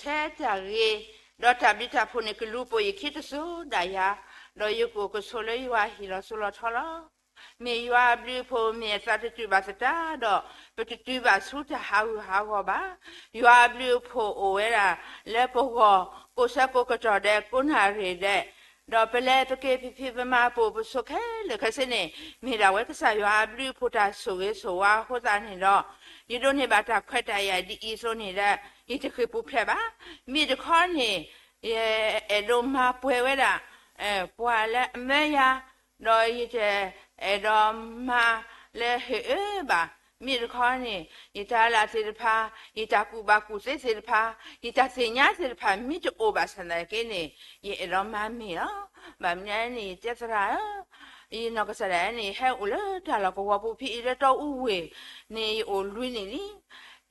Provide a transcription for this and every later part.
ဖဲတၢ်ဂ့ၤ, ဒီးတၢ်ဘျုးတၢ်ဖှိၣ်န့ၣ် ကလူၤပိာ်ယခံတစိၤဒၣ်ယၤ, ဒီးယကအိၣ်ကဆိးလၢယွၤဟံၣ်လီၤစိၤလီၤထီလီၤ. မ့ၢ်ယွၤအဘျုးအဖှိၣ်မ့ၢ်အသးတတုာ်ဘၣ်သတးဒီး, ပတတုၤဘၣ်ဆူတၢ်ဟးဂူာ်ဟးဂီၤဘၣ်. ယွၤအဘျုးအဖှိၣ်အိၣ်ဝဲဒၣ်လၢပဂီၢ် ကိးဆၢကိးကတီၢ်ဒဲး ကိးနၣ်ရံၣ်ဒဲး, ဒီးပလဲၤပက့ၤ ပဖံးပမၤ ပအိၣ်ပဆိးခဲလၢာ်ခဲဆ့န့ၣ် မ့ၢ်ဒၣ်ဝဲကစၢ်ယွၤအဘျုးအဖှိၣ်တၢ်ဆိၣ်ဂ့ၤဆိၣ်ဝါအဃိသတးန့ၣ်ဒီး, ယဒိးန့ၢ်ဘၣ်တၢ်ခွဲးတၢ်ယာ်ဒ်အံၤအသိးန့ၣ်ဒီး, ယတဃ့ၢ်ပူၤဖျဲးဘၣ်. မ့ၢ်တခီန့ၣ် ယအဲၣ်ဒိးမၤပှဲၤဝဲဒၣ် ပှၤလၢအမၢယၤ, ဒီးယတအဲၣ်ဒိးမၤလၢဟ့ၣ်အၢဘၣ်. မ့ၢ်တခီန့ၣ် ယတၢ်လၢ်သ့ၣ်တဖၣ်, ယတၢ်ကူၣ်ဘၣ်ကူၣ်သ့သ့ၣ်တဖၣ်, ယတၢ်သ့ၣ်ညါသ့ၣ်တဖၣ် မ့ၢ်တအိၣ်ဘၣ်ဆၣ်သနာ်က့န့ၣ် ယအဲၣ်ဒိးမၤမ့ၢ်လီၤ. ဘၣ်မနုၤန့ၣ် ယတဲသရၣ်ဧၢ, ယနီၢ်ကစၢ်ဒၣ်န့ၣ် ယဟဲအိၣ်လၢတၢ်လီၢ်ကဝီၤပူၤဖဲအံၤလၢတီအူဝ့ၢ်န့ၣ် ယအိၣ်လွံၢ်နံၣ်လံ.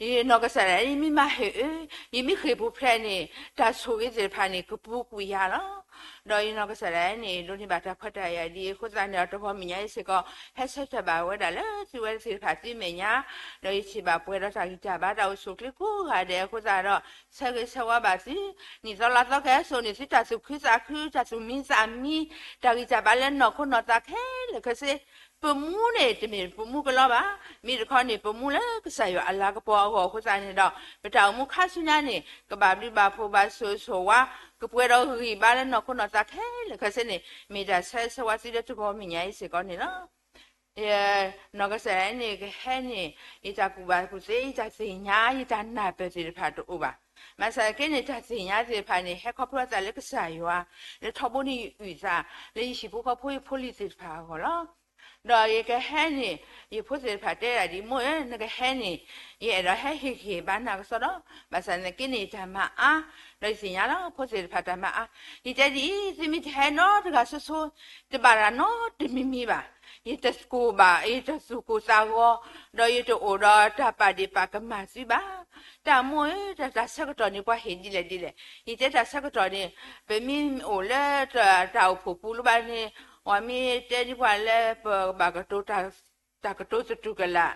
ယနီၢ်ကစၢ်ဒၣ် ယမ့ၢ်မၤဟ့ၣ်အၢ, ယမ့ၢ်ဃ့ၢ်ပူၤဖျဲးန့ၣ် တၢ်ဆိၣ်ဂ့ၤသ့ၣ်တဖၣ်န့ၣ် ကပူၤကွံာ်ယၤလီၤ. ဒီးယနီၢ်ကစၢ်ဒၣ်န့ၣ် ဒိးန့ၢ်ဘၣ်တၢ်ခွဲးတၢ်ယာ်ဒ်အံၤအဃိသတးန့ၣ်ဒီး တဂီၤမုၢ်နံၤအံၤစ့ၢ်ကီး ဟဲဆၢထၢၣ်ဘၣ်ဝဲဒၣ်လၢသုဝဲသ့ၣ်တဖၣ်သုမဲာ်ညါ, ဒီးယထံၣ်ဘၣ်ပှဲၤဒီးတၢ်ဂံၢ်တၢ်ဘါ တၢ်အိၣ်ဆူၣ်အိၣ်ချ့ကိးဂၤဒဲးအဃိသတးဒီး ဆၢဂ့ၤဆၢဝါဘၣ်သု, နံၣ်သီလါသီကဟဲစိာ်န့ၢ်သုတၢ်သူၣ်ခုသးခု တၢ်သူၣ်မံသးမံ, တၢ်ဂံၢ်တၢ်ဘါလၢနီၢ်ခိနီၢ်သးခဲလၢာ်ခဲဆ့ ပမူန့ၣ် တမ့ၢ်ပမူကလီဘၣ်. မ့ၢ်တခီန့ၣ် ပမူလၢကစၢ်ယွၤအလၤကပီၤအဂီၢ်အဃိသတးန့ၣ်ဒီး ပတၢ်အိၣ်မူခါဆူညါန့ၣ် ကဘၣ်ဘျုးဘၣ်ဖှိၣ်ဘၣ်ဆိၣ်ဂ့ၤဆိၣ်ဝါ, ကပှဲၤဒီးဂံၢ်ဘါလၢနီၢ်ခိနီၢ်သးခဲလၢာ်ခဲဆ့န့ၣ် မ့ၢ်တၢ်ဆၢဂ့ၤဆၢဝါသုလၢတဂီၤမုၢ်နံၤအံၤစ့ၢ်ကီးန့ၣ်လီၤ. နီၢ်ကစၢ်ဒၣ်န့ၣ် ကဟဲန့ၣ် ယတၢ်ကူၣ်ဘၣ်ကူၣ်သ့ ယတၢ်သ့ၣ်ညါ ယတၢ်နၢ်ပၢၢ်သ့ၣ်တဖၣ်တအိၣ်ဘၣ်. ဘၣ်ဆၣ်က့န့ၣ် တၢ်သ့ၣ်ညါသ့ၣ်တဖၣ်န့ၣ် ဟဲခီဖျိအသးလၢကစၢ်ယွၤ လၢထီဘိန့ၣ်ယအုၣ်သး လၢယဟံၣ်ဖိဃီဖိယဖိလံၤသ့ၣ်တဖၣ်အဂီၢ်လီၤ. ဒီးယကဟဲန့ၣ် ယဖိသ့ၣ်တဖၣ်တဲဒၣ်ဒ်မိၢ်ဧၢ နကဟဲန့ၣ် ယအဲၣ်ဒိးဟဲဟ့ၣ်ဂံၢ်ဘါနၤကစီဒီ, ဘၣ်ဆၣ်သနာ်က့န့ၣ် ယတၢ်မၤအါ, ဒီးယသ့ၣ်ညါလီၤ ဖိသ့ၣ်တဖၣ်တၢ်မၤအါ, ယတဲဒ်အံၤ သုမ့ၢ်တဟဲနီတဂၤဆိဆိ တဘၣ်တၢ်နီတမံၤမံၤဘၣ်. ယတကိၢ်ဘၣ် ယတသူၣ်ကိၢ်သးဂီၤ, ဒီးယတအိၣ်ဒီးတၢ်ပာ်ဒ့ၣ်ပာ်ကမၣ်သုဘၣ်. တၢ်မိၢ်ဧၢ တၢ်ဆၢကတီၢ်န့ၣ် ပှၤဟ့ၣ်ဒ်လဲၣ်ဒ်လဲၣ်. ယတဲတၢ်ဆၢကတီၢ်န့ၣ် ပမ့ၢ်အိၣ်လၢတၢ်အိၣ်ဖှိၣ်ပူၤလၢၤဘၣ်န့ၣ် ပှၤမ့ၢ်တဲဒ်ပှၤလၢပဘၣ်ကတိၤ တၢ်ကတိၤသတူၢ်ကလာ်,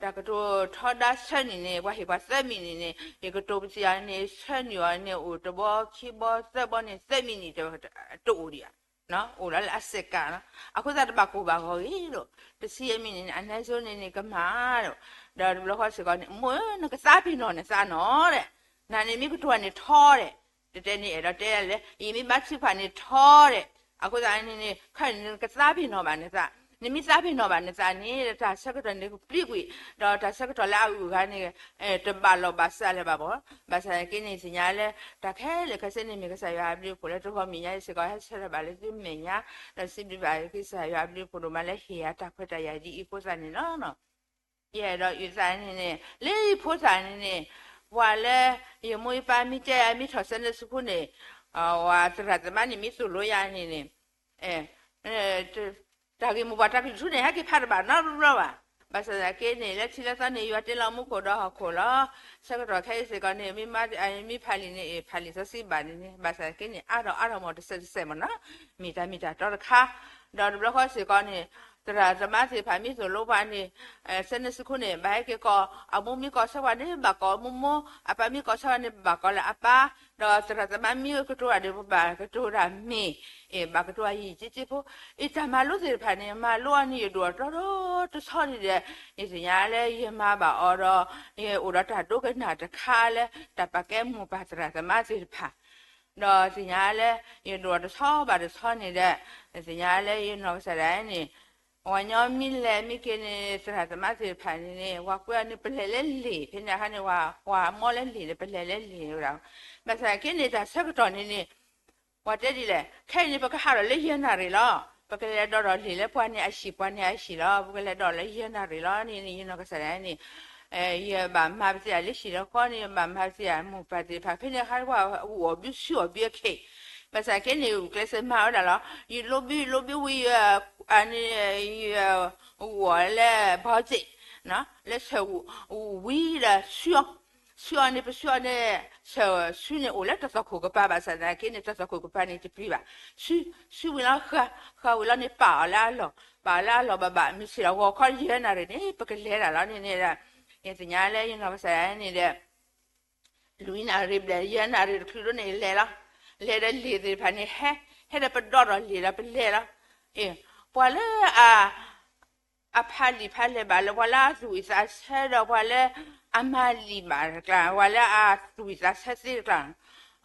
တၢ်ကတိၤထီဒါဆၢနံၣ်န့ၣ် ပှၤဟ့ၣ်ပှၤသၢမံးနံးန့ၣ် ယကတိၤပသံးအီၤန့ၣ် ဆၢနံၣ်အီၤန့ၣ် အိၣ်တဘီခံဘီသၢဘီန့ၣ် သၢမံးနံးတအိၣ်ဒံးဧါ, အိၣ်လီၤလၢအစဲးကးလီၤ. အဃိသတးတဘၣ်ကိၢ်ဘၣ်ဂီၤဂ့ၤဒီး တဆံယဲၢ်မံးနံးန့ၣ် အနည်းဆုံးန့ၣ်န့ၣ် ကမၤဒီး ဒီးတဘျီဃီစ့ၢ်ကီးန့ၣ် မိၢ်ဧၢ နကသးပ့ၤနီၣ်နသးနီၤဒီး နၤန့ၣ်မ့ၢ်ကတိၤတၢ်န့ၣ်ထီဒီး တတဲန့ၣ်အဲၣ်ဒိးတဲဒ်လဲၣ် ယမ့ၢ်ဘါထုကဖၣ်န့ၣ်ထီဒီး အဃိသတးန့ၣ်န့ၣ် ခဲအံၤန့ၣ် နကသးပ့ၤနီၣ်ဘၣ်နသး, နမ့ၢ်သးပ့ၤနီၣ်ဘၣ်နသးန့ၣ် တၢ်ဆၢကတီၢ်န့ၣ်ကပျံၤကွံာ်, ဒီးတၢ်ဆၢကတီၢ်လၢအဂုၤအဂၤန့ၣ် တဘၣ်လီၢ်ဘၣ်စးလၢၤဘၣ်ဘၣ်. ဘၣ်ဆၣ်သနာ်က့န့ၣ် သ့ၣ်ညါလၢ တၢ်ခဲလၢာ်ခဲဆ့န့ၣ်မ့ၢ်ကစၢ်ယွၤအဘျုးအဖှိၣ်လၢတဂီၤမုၢ်နံၤအံၤစ့ၢ်ကီး ဟဲဆၢထၢၣ်ဘၣ်လၢသုမဲာ်ညါ, ဒီးစံးဘျုးဘၣ်ကစၢ်ယွၤအဘျုးအဖှိၣ်ဒိၣ်မးလၢဟ့ၣ်ယၤတၢ်ခွဲးတၢ်ယာ်ဒ်အံၤအဃိသတးန့ၣ်လီၤ. ယအဲၣ်ဒိးအုၣ်သးန့ၣ်န့ၣ် လၢယဖိသၣ်န့ၣ်န့ၣ် ပှၤလၢ ယမိၢ်ယပၢ်မ့ၢ်တဲယၤမ့ၢ်ထီၣ် Sunday school န့ၣ် ပှၤသရၣ်သမါန့ၣ်မ့ၢ်သိၣ်လိယၤန့ၣ်န့ၣ် တၢ်ဂ့ၢ်မိၢ်ပှၢ်တၢ်ကလုၢ်ထူန့ၣ် ဟဲက့ၤဖးတဘၣ်နီတဘျီဘၣ်. ဘၣ်ဆၣ်သနာ်က့န့ၣ် လၢထံးလၢသီန့ၣ် ယွၤတ့လီၤမူခိၣ်ဒီးဟီၣ်ခိၣ်လီၤ. ဆၢကတီၢ်ခဲအံၤစ့ၢ်ကီးန့ၣ် မ့ၢ်ဖးလံာ်န့ၣ် ဖးလံာ်စီဆှံဘၣ်န့ၣ်န့ၣ် ဘၣ်ဆၣ်သနာ်က့န့ၣ် အါထီၣ်အါထီၣ်မ့ၢ်တစဲးတစဲးမ့ၢ်နီၤ မ့ၢ်တၢ်မ့ၢ်တၢ်တီတခါ ဒီးတဘျီဃီစ့ၢ်ကီးန့ၣ် သရၣ်သမါသ့ၣ်တဖၣ်မ့ၢ်သိၣ်လိပှၤန့ၣ် Sunday school န့ၣ် ဘၣ်ဟဲက့ၤကိး အမိၢ်မ့ၢ်ကိးဆၢပှၤန့ၣ် ဘၣ်ကိးမိၢ်မိၢ်, အပၢ်မ့ၢ်ကိးဆၢပှၤန့ၣ် ဘၣ်ကိးလၢအပၢ်, ဒီးသရၣ်သမါမ့ၢ်ကတိၤတၢ်ဒီး ပဘၣ်ကတိၤတၢ်မ့ၢ်, ဘၣ်ကတိၤအယံာ်ယံာ်ဖိ, အတၢ်မၤလိသ့ၣ်တဖၣ်န့ၣ် မၤလိအီၤန့ၣ် ယဒိၣ်အတီဒီတဆီန့ၣ်ဒီး ယသ့ၣ်ညါလၢယမၤဘၣ်အီၤဒီး ယအိၣ်ဒီးတၢ်ဒိကနၣ်တခါလၢ တၢ်ပာ်ကဲမိၢ်ပၢ်သရၣ်သမါသ့ၣ်တဖၣ် ဒီးသ့ၣ်ညါလၢ ယဒိၣ်တဆီဘၣ်တဆီန့ၣ်ဒီး သ့ၣ်ညါလၢယနီၢ်ကစၢ်ဒၣ်န့ၣ် ပှၤညီမ့ၢ်လဲၤမ့ၢ်က့ၤန့ၣ် သရၣ်သမါသ့ၣ်တဖၣ်န့ၣ်န့ၣ် ပှၤကွဲးအီၤန့ၣ် ပလဲၤလၢလံာ် ဖဲန့ၣ်အခါန့ၣ် ပှၤမီလၢလံာ်န့ၣ် ပလဲၤလၢလံာ်ဝဲဒၣ်. ဘၣ်ဆၣ်က့န့ၣ် တၢ်ဆၢကတီၢ်န့ၣ်န့ၣ် ပှၤတဲဒ်လဲၣ် ခဲအံၤန့ၣ် ပကဟးထီၣ်လၢယဲၢ်နၣ်ရံၣ်လီၤ. ပကလဲၤဒိးထီၣ်လံာ်လၢပှၤန့ၣ်အဟံၣ် ပှၤန့ၣ်အဟံၣ်လီၤ. ပကလဲၤဒိးလၢယဲၢ်နၣ်ရံၣ်လီၤန့ၣ် ယနီၢ်ကစၢ်ဒၣ်န့ၣ် ယဘၣ်မၤပသံးအလၢဟံၣ်လၢဃီန့ၣ် ဘၣ်မၤပသံးအမိၢ်ပၢ်သ့ၣ်တဖၣ် ဖဲန့ၣ်အခါပှၤဂီၢ်ဘုဆူအီၣ်ဘုအခ့, ဘၣ်ဆၣ်က့န့ၣ် ကျဲးစၢးမၤဝဲဒၣ်လီၤ. ယလိဘု ယလိဘုဝံၤ အန့ၣ် ယဂီၢ်လၢဘီစ့ၣ် လၢဆၢၣ်ဝံၤဒီးဆူအီၤ, ဆူအီၤန့ၣ် ပဆူအီၤန့ၣ် ဆၢၣ်ဆူန့ၣ်အိၣ်လၢတၢ်သွၣ်ခိၣ်ကပၤ ဘၣ်ဆၣ်သနာ်က့န့ၣ် တၢ်သွၣ်ခိၣ်ကပၤန့ၣ်တပျံၤဘၣ်. ဆူ ဆူဝံၤလီၤဃာ်, ဃာ်ဝံၤလီၤန့ၣ် ပာ်အီၤလၢအလီၢ်, ပာ်အီၤလၢအလီၢ်ဘၣ်ဘၣ် မုၢ်ဆ့ၣ်ဒီးဂီၤခီယဲၢ်နၣ်ရံၣ်န့ၣ် ပကလဲၤဒၣ်လီၤန့ၣ်န့ၣ်ဒီး ယသ့ၣ်ညါလၢယနီၢ်ကစၢ်ဒၣ်န့ၣ်ဒီး လွံၢ်နၣ်ရံၣ်ဘျဲၣ် ယဲၢ်နၣ်ရံၣ်တချုးဒိၣ်န့ၣ် လဲၤလီၤ. လဲၤဒီးလံာ်သ့ၣ်တဖၣ်န့ၣ် ဟဲ ဟဲဒီးပဒီဒီးလံာ်ဒီးပလဲၤလီၤ. အ့ ပှၤလၢအ အဖးလံာ်ဖးလဲၢ်ဘၣ်လၢ ပှၤလၢအသူၣ်ဝံၣ်သးဆၢဒီး ပှၤလၢအမၤလံာ်ဘၣ်တကျါ, ပှၤလၢအသူၣ်ဝံၣ်သးဆၢသ့တကျါ,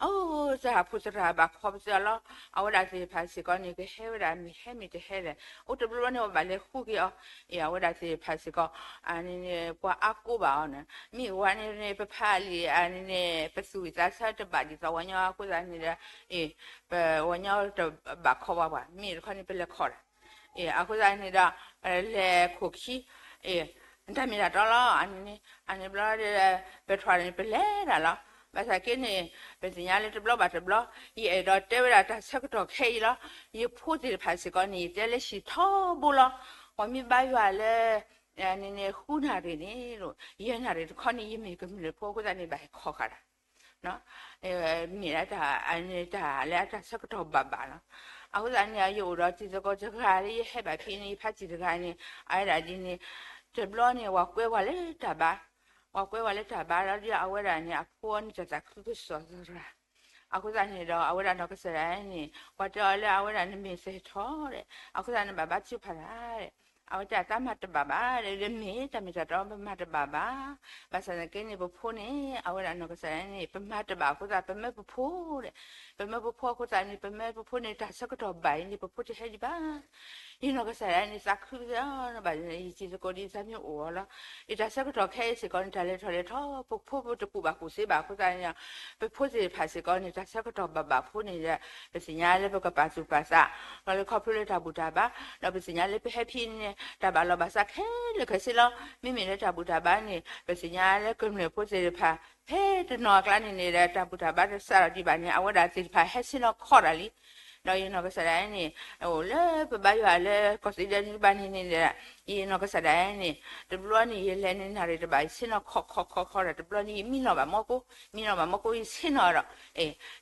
အိ တၢ်ဖိသရၣ်ဘၣ်ခီပသ့အီၤလီၤ. အဝဲဒၣ်သ့ၣ်တဖၣ်စ့ၢ်ကီးန့ၣ် ကဟဲဝဲဒၣ်မ့ၢ်ဟဲမ့ၢ်တဟဲလဲၣ်, အိၣ်တဘျီဘျီန့ၣ် ပဘၣ်လဲၤဃုက့ၤအီၤ. အ့ အဝဲဒၣ်သ့ၣ်တဖၣ်စ့ၢ်ကီး အန့ၣ်န့ၣ် ပှၤအါကိးဘၣ်အီၤန့ၣ် မ့ၢ်ဝဲန့ၣ်န့ၣ် ပဖးလံာ်အန့ၣ်န့ၣ် ပသူၣ်ဝံၣ်သးဆၢတဘၣ်ဒ်သိးဝဲညီအဃိသတးန့ၣ်ဒီး အ့ ပဝဲညီတဘၣ်ခီဘၣ်ပှၤ မ့ၢ်တခီန့ၣ် ပလဲၤခီၣ်ဒၣ် အ့ အဃိသတးန့ၣ်ဒီး လဲၤခိၣ်ခံ အ့ တၢ်မ့ၢ်တၢ်တီလီၤ. အန့ၣ်န့ၣ် အန့ၣ်ဘျီဒီး ပထွၤန့ၣ် ပလဲၤတၢ်လီၤ. ဘၣ်ဆၣ်က့န့ၣ် ပသ့ၣ်ညါလၢတဘျီဘၣ်တဘျီ ယအဲၣ်ဒိးတဲဝဲဒၣ်တၢ်ဆၢကတီၢ်ခဲအံၤလီၤ. ယဖိသ့ၣ်တဖၣ်စ့ၢ်ကီးန့ၣ် ယတဲလၢဟံၣ်ထီဘိလီၤ. ပှၤမ့ၢ်ဘါယွၤလၢ န့ၣ်န့ၣ် ဃုနၣ်ရံၣ်န့ၣ် ယဲၢ်နၣ်ရံၣ်တခီန့ၣ် ယမ့ၢ်ကမျၢၢ်ဖိအဃိသတးန့ၣ် ဘၣ်ဟဲခီဃာ်တၢ် မ့ၢ်လၢတၢ် အန့ၣ်တၢ်လၢအတၢ်ဆၢကတီၢ်ဘၣ်ဘၣ်လီၤ. အဃိသတးန့ၣ် ယအိၣ်ဒီးတံၤသကိးတဂၤလၢယဟဲဘၣ်ဖဲန့ၣ် ယဖးတံၢ်တဂၤန့ၣ် အဝဲဒၣ်ဒ်န့ၣ် တဘျီန့ၣ် ပှၤကွဲပှၤလၢတၢ်ဘါ, ပှၤကွဲပှၤလၢတၢ်ဘါလီၤဒီး အဝဲဒၣ်န့ၣ် အဖိန့ၣ်တၢ်သးခုကစီၣ်သရၣ် အဃိသတးန့ၣ်ဒီး အဝဲဒၣ်နီၢ်ကစၢ်ဒၣ်န့ၣ် ပှၤတဲအီၤလၢအဝဲဒၣ်န့ၣ်မ့ၢ်သဟဲထီၣ်ဒီး အဃိသတးန့ၣ် ဘၣ်ဘါထုကဖၣ်တၢ်ဒီး အဝဲတဲတၢ်မၤတဘၣ်ဘၣ်ဒီး မ့ၢ်တၢ်မ့ၢ်တၢ်တီ ပမၤတဘၣ်ဘၣ်. ဘၣ်ဆၣ်သနာ်က့န့ၣ် ပဖိန့ၣ် အဝဲဒၣ်နီၢ်ကစၢ်ဒၣ်န့ၣ် ပမၤတဘၣ်အဃိသတး ပမၢပဖိဒီး ပမၢပဖိအဃိသတးန့ၣ် ပမၢပဖိန့ၣ် တၢ်ဆၢကတီၢ်ဘၣ်အံၤန့ၣ် ပဖိတဟဲဒံးဘၣ်. ယနီၢ်ကစၢ်ဒၣ်န့ၣ် သးခုကစီၣ်ဘၣ် ယတံၤသကိးဒ်သးမ့ၢ်အိၣ်အီၤလီၤ. ယတၢ်ဆၢကတီၢ်ခဲအံၤစ့ၢ်ကီးန့ၣ် တၢ်လဲၤထီၣ်လဲၤထီ ပဖိပတကူၣ်ဘၣ်ကူၣ်သ့ဘၣ်အဃိသတးန့ၣ် ပဖိသ့ၣ်တဖၣ်စ့ၢ်ကီးန့ၣ် တၢ်ဆၢကတီၢ်ဘၣ်ဘၣ်ဖိန့ၣ်ဒီး ပသ့ၣ်ညါလၢပကပာ်သူၣ်ပာ်သး လီၤလၢခီဖျိလၢတၢ်ဘူၣ်တၢ်ဘါ ဒီးပသ့ၣ်ညါလၢပဟဲဖဲန့ၣ် တၢ်ဘၣ်လီၤဘၣ်စးခဲလၢာ်ခဲဆ့လီၤ. မ့မ့ၢ်လၢတၢ်ဘူၣ်တၢ်ဘါန့ၣ် ပသ့ၣ်ညါလၢကမျၢၢ်ဖိသ့ၣ်တဖၣ် ဖဲတနီၤအကျါန့ၣ်န့ၣ်ဒီး တၢ်ဘူၣ်တၢ်ဘါတစးထီၣ်ဒံးဘၣ်န့ၣ် အဝဲဒၣ်သ့ၣ်တဖၣ်ဟဲဆ့ၣ်နီၤခီၣ်တၢ်လံ. ဒီးယနီၢ်ကစၢ်ဒၣ်န့ၣ် အိၣ်လၢပဘါယွၤလၢကီၢ်သ့ဒဲနုာ်ဘၣ်န့ၣ်န့ၣ်ဒီး ယနီၢ်ကစၢ်ဒၣ်န့ၣ် တဘျီန့ၣ် ယလဲၤန့ၣ်နၣ်ရံၣ်တဘၣ် ယဆ့ၣ်နီၤခီၣ်ခီၣ်ခီၣ်ခီၣ်ဒီး တဘျီန့ၣ် ယမံနီၣ်ဘၣ်မီၢ်ကိၢ် မံနီၣ်ဘၣ်မီၢ်ကိၢ် ယဆ့ၣ်နီၤ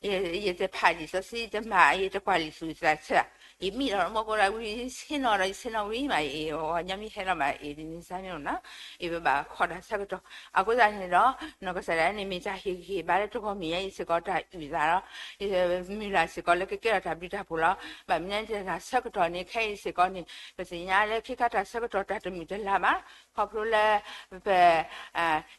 ဒီး ယတဖးလံာ်စီဆှံ ယတမၤ ယတကွၢ်လံာ်သူၣ်သးဆၢ ယမံလီၤမီၢ်ကိၢ်ဒီးဝံၤ ယဆ့ၣ်နီၤဒီး ယဆ့ၣ်နီၤဝံၤမး အ့ၣ် ဝဲညီမ့ၢ်ဟဲလီၤမး အ့ၣ် ဒ်န့ၣ်စ့ၢ်မ့ၢ်နီၤ အ့ၣ် ပဘၣ်ခီၣ်တၢ်ဆၢကတီၢ် အဃိသတးန့ၣ်ဒီး နီၢ်ကစၢ်ဒၣ်န့ၣ် မ့ၢ်တၢ်ဟ့ၣ်ဂံၢ်ဟ့ၣ်ဘါလၢတဂီၢ်မ့ၢ်ညါအံၤစ့ၢ်ကီး တၢ်အုၣ်သးဒီး ယမုၢ်လၢ်စ့ၢ်ကီးလၢကကဲထီၣ်တၢ်ဘျုးတၢ်ဖှိၣ်လီၤ. ဘၣ်မနုၤတၢ်ဆၢကတီၢ်န့ၣ် ခဲအံၤစ့ၢ်ကီးန့ၣ် ပသ့ၣ်ညါလၢခ့ခါတၢ်ဆၢကတီၢ်တၢ်တမုာ်တလၤဘၣ် ခီဖျိလၢ ပ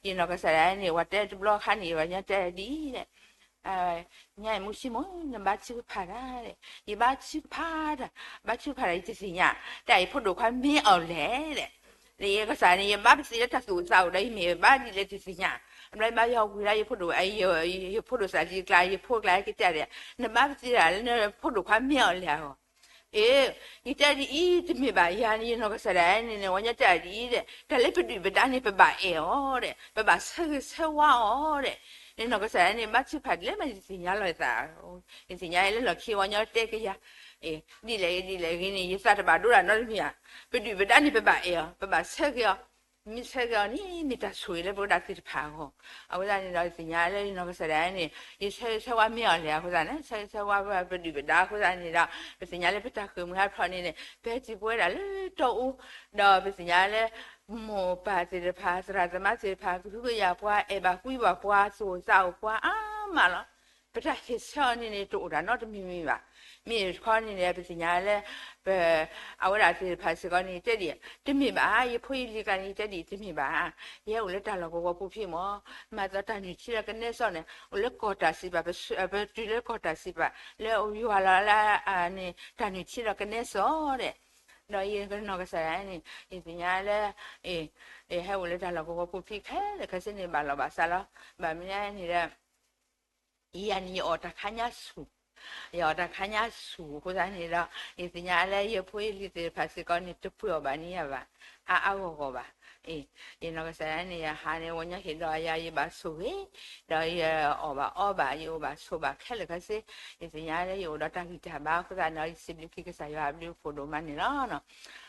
ယနီၢ်ကစၢ်ဒၣ်န့ၣ် ပှၤတဲတဘျီခါန့ၣ် ပှၤညီတဲဒ်အံၤ ညါအံၤမူဆံမိၢ် နဘါထုကဖၣ်တၢ် ယဘါထုကဖၣ်တၢ် ဘါထုကဖၣ်တၢ် ယတသ့ၣ်ညါ တၢ်ယဖိဒိၣ်ခွါမ့ၢ်အီၤလဲၣ် ယကစၢ်န့ၣ် ယဘါပသ့လၢတၢ်သူၣ်အိၣ်သးအိၣ်ဒီး ယမ့ၢ်ဘါဒ်လဲၣ်တသ့ၣ်ညါ အဘျီယဘါယွၤဝံၤလၢယဖိဒိၣ် ယဖိဒိၣ်စးလံကျါ ယဖိကျါကတဲဒီး နဘါပသ့တၢ်လၢနဖိဒိၣ်ခွါမ့ၢ်အီၤလဲၣ်အဂီၢ် အ့ ယတဲဒ်အံၤ တမ့ၢ်ဘၣ် ယၤန့ၣ် ယနီၢ်ကစၢ်ဒၣ်န့ၣ် ဝဲညီတဲဒ်အံၤဒီး တၢ်လၢပဒုၣ်ပဒါန့ၣ် ပဘၣ်အဲၣ်အီၤဒီး ပဘၣ်ဆၢဂ့ၤဆၢဝါအီၤဒီး ယနီၢ်ကစၢ်ဒၣ်န့ၣ် ဘါထုကဖၣ်ဒ်လဲၣ်မး ယတသ့ၣ်ညါလီၤယသး ယသ့ၣ်ညါလၢလီၢ်ခံဝဲညီတဲကယၤ ဒ်လဲၣ်ဒ်လဲၣ်ဂ့ၤန့ၣ် ယသးတဘၣ်ဒိဒၣ်နီတမံၤဧါ ပဒုၣ်ပဒါန့ၣ် ပဘၣ်အဲၣ်အီၤ ပဘၣ်ဆၢဂ့ၤအီၤ မ့ၢ်ဆၢဂ့ၤအီၤန့ၣ် မ့ၢ်တၢ်ဆိၣ်ဂ့ၤလၢပဝဲဒၣ်သ့ၣ်တဖၣ်အဂီၢ် အဝဲဒၣ်န့ၣ်ဒီး ယသ့ၣ်ညါလၢယနီၢ်ကစၢ်ဒၣ်န့ၣ် ယဆၢဂ့ၤဆၢဝါမ့ၢ်အီၤလဲၣ်အဃိသတးန့ၣ် ဆၢဂ့ၤဆၢဝါပဒုၣ်ပဒါအဃိသတးန့ၣ်ဒီး ပသ့ၣ်ညါလၢပတၢ်ဃ့ၢ်မှံဟးဖျိးန့ၣ်န့ၣ် ပဟဲတုၤပဝဲဒၣ်လၢတီအူ ဒီးပသ့ၣ်ညါလၢ မိၢ်ပၢ်သ့ၣ်တဖၣ် သရၣ်သမါသ့ၣ်တဖၣ် ကဟုကယာ်ပှၤ အဲၣ်ဘၣ်ကွံဘၣ်ပှၤ သူၣ်အိၣ်သးအိၣ်ပှၤအါမးလီၤ. ပတၢ်ဟ့ၣ်ဆၢအီၤန့ၣ်န့ၣ် တအိၣ်တၢ်နီတမံၤမံၤဘၣ်. မ့ၢ်တခီန့ၣ်ဒီး ပသ့ၣ်ညါလၢ ပ အဝဲဒၣ်သ့ၣ်တဖၣ်စ့ၢ်ကီးန့ၣ် ယတဲဒ်အံၤ တမ့ၢ်ဘၣ် ယဖိယလံၤကျါန့ၣ် ယတဲဒ်အံၤ တမ့ၢ်ဘၣ် ယဟဲအိၣ်လၢတၢ်လီၢ်ကဝီၤပူၤဖဲမၢ် မၤသီတၢ်နုၢ်ထံဒီးကနဲစီန့ၣ် အိၣ်လၢကီၢ်တၢ်စံးပာ် ပတုၤလၢကီၢ်တၢ်စံးပာ် လၢယွၤလီၤလၢ တၢ်နုၢ်ထံဒီးကနဲစီဒီး ဒီးယနီၢ်ကစၢ်ဒၣ်န့ၣ် ယသ့ၣ်ညါလၢ ဟဲအိၣ်လၢတၢ်လီၢ်ကဝီၤပူၤဖဲခဲလၢာ်ခဲဆ့န့ၣ် ဘၣ်လီၤဘၣ်စးလီၤ. ဘၣ်မနုၤန့ၣ်ဒီး ယၤန့ၣ် ယအီၣ်တၢ်ခါညါဆူၣ်, ယအီၣ်တၢ်ခါညါဆူၣ်အဃိသတးန့ၣ်ဒီး ယသ့ၣ်ညါလၢယဖိယလံၤသ့ၣ်တဖၣ်စ့ၢ်ကီးန့ၣ် တပှဲၤအီၣ်ဘၣ်န့ၢ်ယၤဘၣ်, အါအါဂီၢ်ဂီၢ်ဘၣ်. ယနီၢ်ကစၢ်ဒၣ်န့ၣ် ယဟးန့ၣ် ဝဲညီဟ့ၣ်ဒီးယၤ ယဘၣ်ဆိၣ်ဂ့ၤ, ဒီးယအီၣ်ဘၣ်အီဘၣ် ယအိၣ်ဘၣ်ဆိးဘၣ်ခဲလၢာ်ခဲဆ့, ယသ့ၣ်ညါလၢယအိၣ်ဒီးတၢ်ဂံၢ်တၢ်ဘါအဃိသတးန့ၣ် ယစံးဘျုးက့ၤကစၢ်ယွၤအဘျုးအဖှိၣ်ဒိၣ်မးန့ၣ်လီၤ.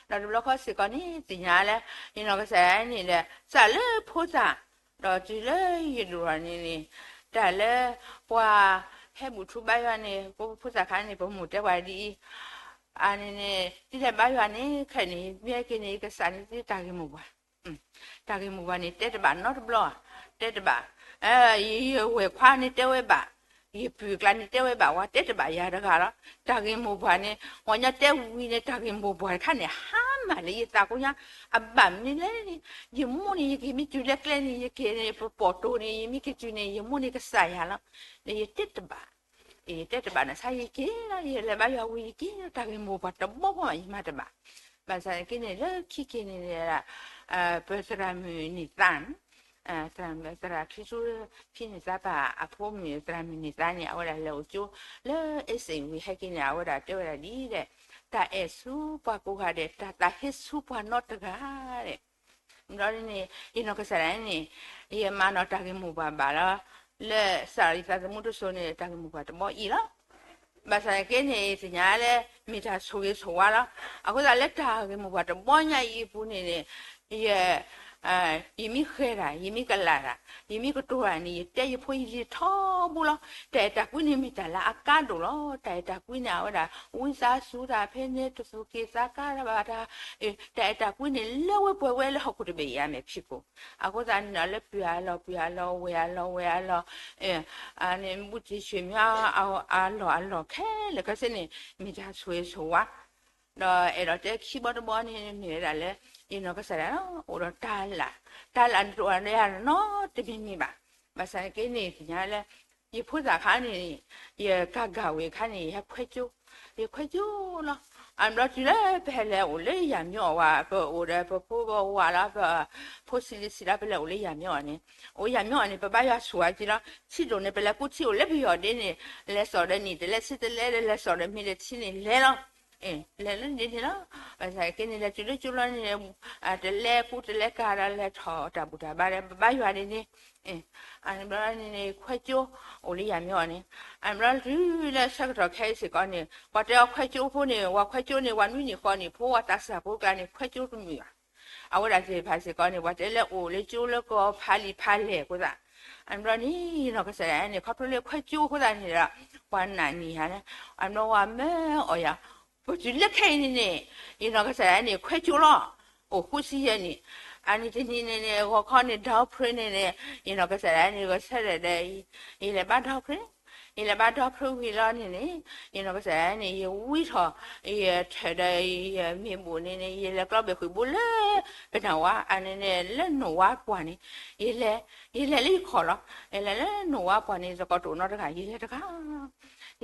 ဒီးတဘျီဃီစ့ၢ်ကီးန့ၣ် သ့ၣ်ညါလၢ ယနီၢ်ကစၢ်ဒၣ်န့ၣ်ဒီး စးလၢဖိသၣ် ဒီးတုၤလၢယဒိၣ်ထီၣ်န့ၣ်န့ၣ် တၢ်လၢပှၤဟဲဘူၣ်ထူဘါယွၤန့ၣ် ပဖိသၣ်ခါန့ၣ် ပမိၢ်တဲပှၤဒ်အံၤ, အန့ၣ်န့ၣ် ဒ်လဲၣ်ဘါယွၤန့ၣ် ခဲအံၤန့ၣ် မ့ၢ်ဟဲက့ၤန့ၣ် ယကစၢ်န့ၣ် တၢ်ဂ့ၢ်မိၢ်ပှၢ်, တၢ်ဂ့ၢ်မိၢ်ပှၢ်န့ၣ် တဲတဘၣ်နီတဘျီ, တဲတဘၣ် ယဝဲၢ်ခွါန့ၣ်တဲဝဲဘၣ်, ယပုၢ်ကျါန့ၣ်တဲဝဲဘၣ်, ဝၤတဲတဘၣ်ယၤတဂၤလီၤ. တၢ်ဂ့ၢ်မိၢ်ပှၢ်န့ၣ် ပှၤကညီတဲဝံၤန့ၣ် တၢ်ဂ့ၢ်မိၢ်ပှၢ်တခါန့ၣ် ဟါမၢ်လၢယသးကိညါ, အဘၣ်မနုၤလဲၣ်န့ၣ်, ယမိၢ်န့ၣ် ယက့ၤမ့ၢ်တုၤလၢကျဲန့ၣ် ယက့ၤန့ၣ် ပပိာ်တိၤန့ၣ် ယမ့ၢ်က့ၤတုၤန့ၣ် ယမိၢ်န့ၣ်ကစၢ်ယၤလီၤ. ဒီးယတဲတဘၣ် ယတဲတဘၣ်န့ၣ် ဆါယက့ၤလီၤ, ယလဲၤဘါယွၤဝံၤယက့ၤလီၤ, တၢ်ဂ့ၢ်မိၢ်ပှၢ်တဘီဘီမး ယမၤတဘၣ်. ဘၣ်ဆၣ်က့န့ၣ် လၢခံက့ၤန့ၣ် ပသရၣ်မုၣ်န့ၣ်သါန့ၣ်, သရၣ်မုၣ်သရၣ်ခံဆူဖံန့ၣ်သါပၢ်အဖိမုၣ် သရၣ်မုၣ်န့ၣ်သါန့ၣ် အဝဲဒၣ်လဲၤအိၣ်ကၠိလၢ အ့စ့ၣ်ဝံၤ ဟဲက့ၤန့ၣ် အဝဲဒၣ်တဲဝဲဒၣ်ဒ်လဲၣ်, တၢ်အဲၣ်ဆူပှၤကိးဂၤဒဲး တၢ်သးဟ့ဆူပှၤနီတဂၤဒဲး ဘျီန့ၣ် ယနီၢ်ကစၢ်ဒၣ်န့ၣ် ယမၤနီၢ်တၢ်ဂ့ၢ်မိၢ်ပှၢ်ဘၣ်လီၤ. လၢစးထီၣ်ယသးသမူတစိၤန့ၣ် တၢ်ဂ့ၢ်မိၢ်ပှၢ်တဘီအံၤလီၤ. ဘၣ်ဆၣ်က့န့ၣ် သ့ၣ်ညါလၢ မ့ၢ်တၢ်ဆိၣ်ဂ့ၤဆိၣ်ဝါလီၤ. အဃိသတးလၢတၢ်ဂ့ၢ်မိၢ်ပှၢ်တဘီညါအံၤအပူၤန့ၣ်န့ၣ် ယ ယမ့ၢ်ဃဲၤတၢ် ယမ့ၢ်ကလးတၢ် ယမ့ၢ်ကတိၤတၢ်န့ၣ် ယတဲယဖိယလံၤထီဘိလီၤ. တၢ်အဲၣ်တၢ်ကွံန့ၣ်မ့ၢ်တၢ်လၢအကါဒိၣ်လီၤ. တၢ်အဲၣ်တၢ်ကွံန့ၣ် အဝဲဒၣ် ဝံသးစူၤတၢ်ဖဲန့ၣ် တသူၣ်က့ၣ်သးကါတၢ်ဘၣ်တၢ် တၢ်အဲၣ်တၢ်ကွံန့ၣ် လၢဝဲပှဲၤဝဲလၢဟီၣ်ခိၣ်တဘ့ၣ်အံၤ အမဲာ်ဖံးခိၣ်. အဃိသတးန့ၣ်ဒီး လၢပုၢ်အလီၢ် ပုၢ်အလီၢ် ဝဲၢ်အလီၢ် ဝဲၢ်အလီၢ် န့ၣ် ဘူးတံၢ်ဆှၢမံၤ အလီၢ်အလီၢ်ခဲလၢာ်ခဲဆ့န့ၣ် မ့ၢ်တၢ်ဆိၣ်ဂ့ၤဆိၣ်ဝါ ဒီးအဲၣ်ဒိးတဲခံဘီတဘီန့ၣ် မ့ၢ်ဝဲဒၣ်လၢ ယနီၢ်ကစၢ်ဒၣ်လီၤ အိၣ်ဒီးတၢ်လၢ်, တၢ်လၢ်န့ၣ်တအိၣ်ဒီးယၤနီတမံၤမံၤဘၣ်. ဘၣ်ဆၣ်က့န့ၣ် သ့ၣ်ညါလၢ ယဖိသၣ်ခါန့ၣ် ယကၤဂၤဝံၤအခါန့ၣ် ယဟဲခွဲကၠိ, ယခွဲကၠိလီၤ. အဘျီတုၤလၢပဟဲလဲၤအိၣ်လၢယၤမ့ၢ်အီၤဝဲ ပအိၣ်ဒီးပဖိပဝၤလီၤ ပဖိဆံးလံဆံးလီၤ ပလဲၤအိၣ်လၢယၤမ့ၢ်အီၤန့ၣ်, အိၣ်ယၤမ့ၢ်အီၤန့ၣ် ပဘါယွၤဆိၣ်ဂ့ၤက့ၤလီၤ. ထံဒိၣ်န့ၣ် ပလဲၤကူထံအိၣ်လၢပယီၤဒ့န့ၣ်, လဲၤစိာ်ဒီးနံၣ်တလဲဆံတလဲဒီး လဲၤစိာ်ဒီးမ့ၢ်ဒီးထံန့ၣ်လဲၤလီၤ. လဲၤလၢန့ၣ်န့ၣ်လီၤ. ဘၣ်ဆၣ်က့န့ၣ် လဲၤတုၤလၢကၠိလီၤန့ၣ် တလဲကူတလဲကၤဒီးလဲၤထီၣ်တၢ်ဘူၣ်တၢ်ဘါဒီး ပဘါယွၤန့ၣ်န့ၣ် အန့ၣ်ဘျီန့ၣ်န့ၣ် ခွဲကၠိ အိၣ်လၢယၤမ့ၢ်အီၤန့ၣ်, အန့ၣ်ဘျီတုၤလၢဆၢကတီၢ်ခဲအံၤစ့ၢ်ကီးန့ၣ် ပှၤတဲအီၤခွဲကၠိဖိန့ၣ် ပှၤခွဲကၠိန့ၣ် ပှၤနွံနံၣ်ဃိးနံၣ်ဖိ ပှၤသးစၢ်ဖိကျါန့ၣ်ခွဲကၠိတမုာ်ဘၣ်. အဝဲဒၣ်သ့ၣ်တဖၣ်စ့ၢ်ကီးန့ၣ် ပှၤတဲလၢအိၣ်လၢကၠိလၢကီၢ်ဖးလံာ်ဖးလဲၢ်အဃိသတး, အန့ၣ်ဘျီန့ၣ် ယနီၢ်ကစၢ်ဒၣ်န့ၣ် ခီဖျိလၢခွဲကၠိအဃိသတးန့ၣ်ဒီး ပှၤနာ်န့ၢ်ယၤန့ၣ်, အန့ၣ်ဘျီပှၤမၢအီၤယၤ ပတုၤလၢခဲအံၤန့ၣ်န့ၣ် ယနီၢ်ကစၢ်ဒၣ်န့ၣ် ခွဲကၠိလီၤ. အိၣ်ဃုဆံယဲၢ်နံၣ်, အန့ၣ်တနံၤန့ၣ်န့ၣ် ဂီၤခီန့ၣ် ဒီဖရ့န့ၣ်န့ၣ် ယနီၢ်ကစၢ်ဒၣ်န့ၣ် ဂဲၤဆၢထၢၣ်ဒီး ယလဲၤဘါဒီဖရ့, ယလဲၤဘါဒီဖရ့ဝံၤလီၤန့ၣ်န့ၣ် ယနီၢ်ကစၢ်ဒၣ်န့ၣ် ယဝံထီၣ် ယထၢၣ်ဒီးယမ့ၢ်ဘူၣ်န့ၣ်န့ၣ် ယလဲၤကျီဘ့ၣ်ဃံးဘိလၢ ပနၢ်ဝါ အန့ၣ်န့ၣ် လၢနိၣ်ဝါပှၢ်န့ၣ် ယလဲၤ, ယလဲၤလၢယခီၣ်လီၤ. ယလဲၤလၢနိၣ်ဝါပှၢ်န့ၣ် သကိးတအိၣ်နီတဂၤ ယလဲၤတဂၤ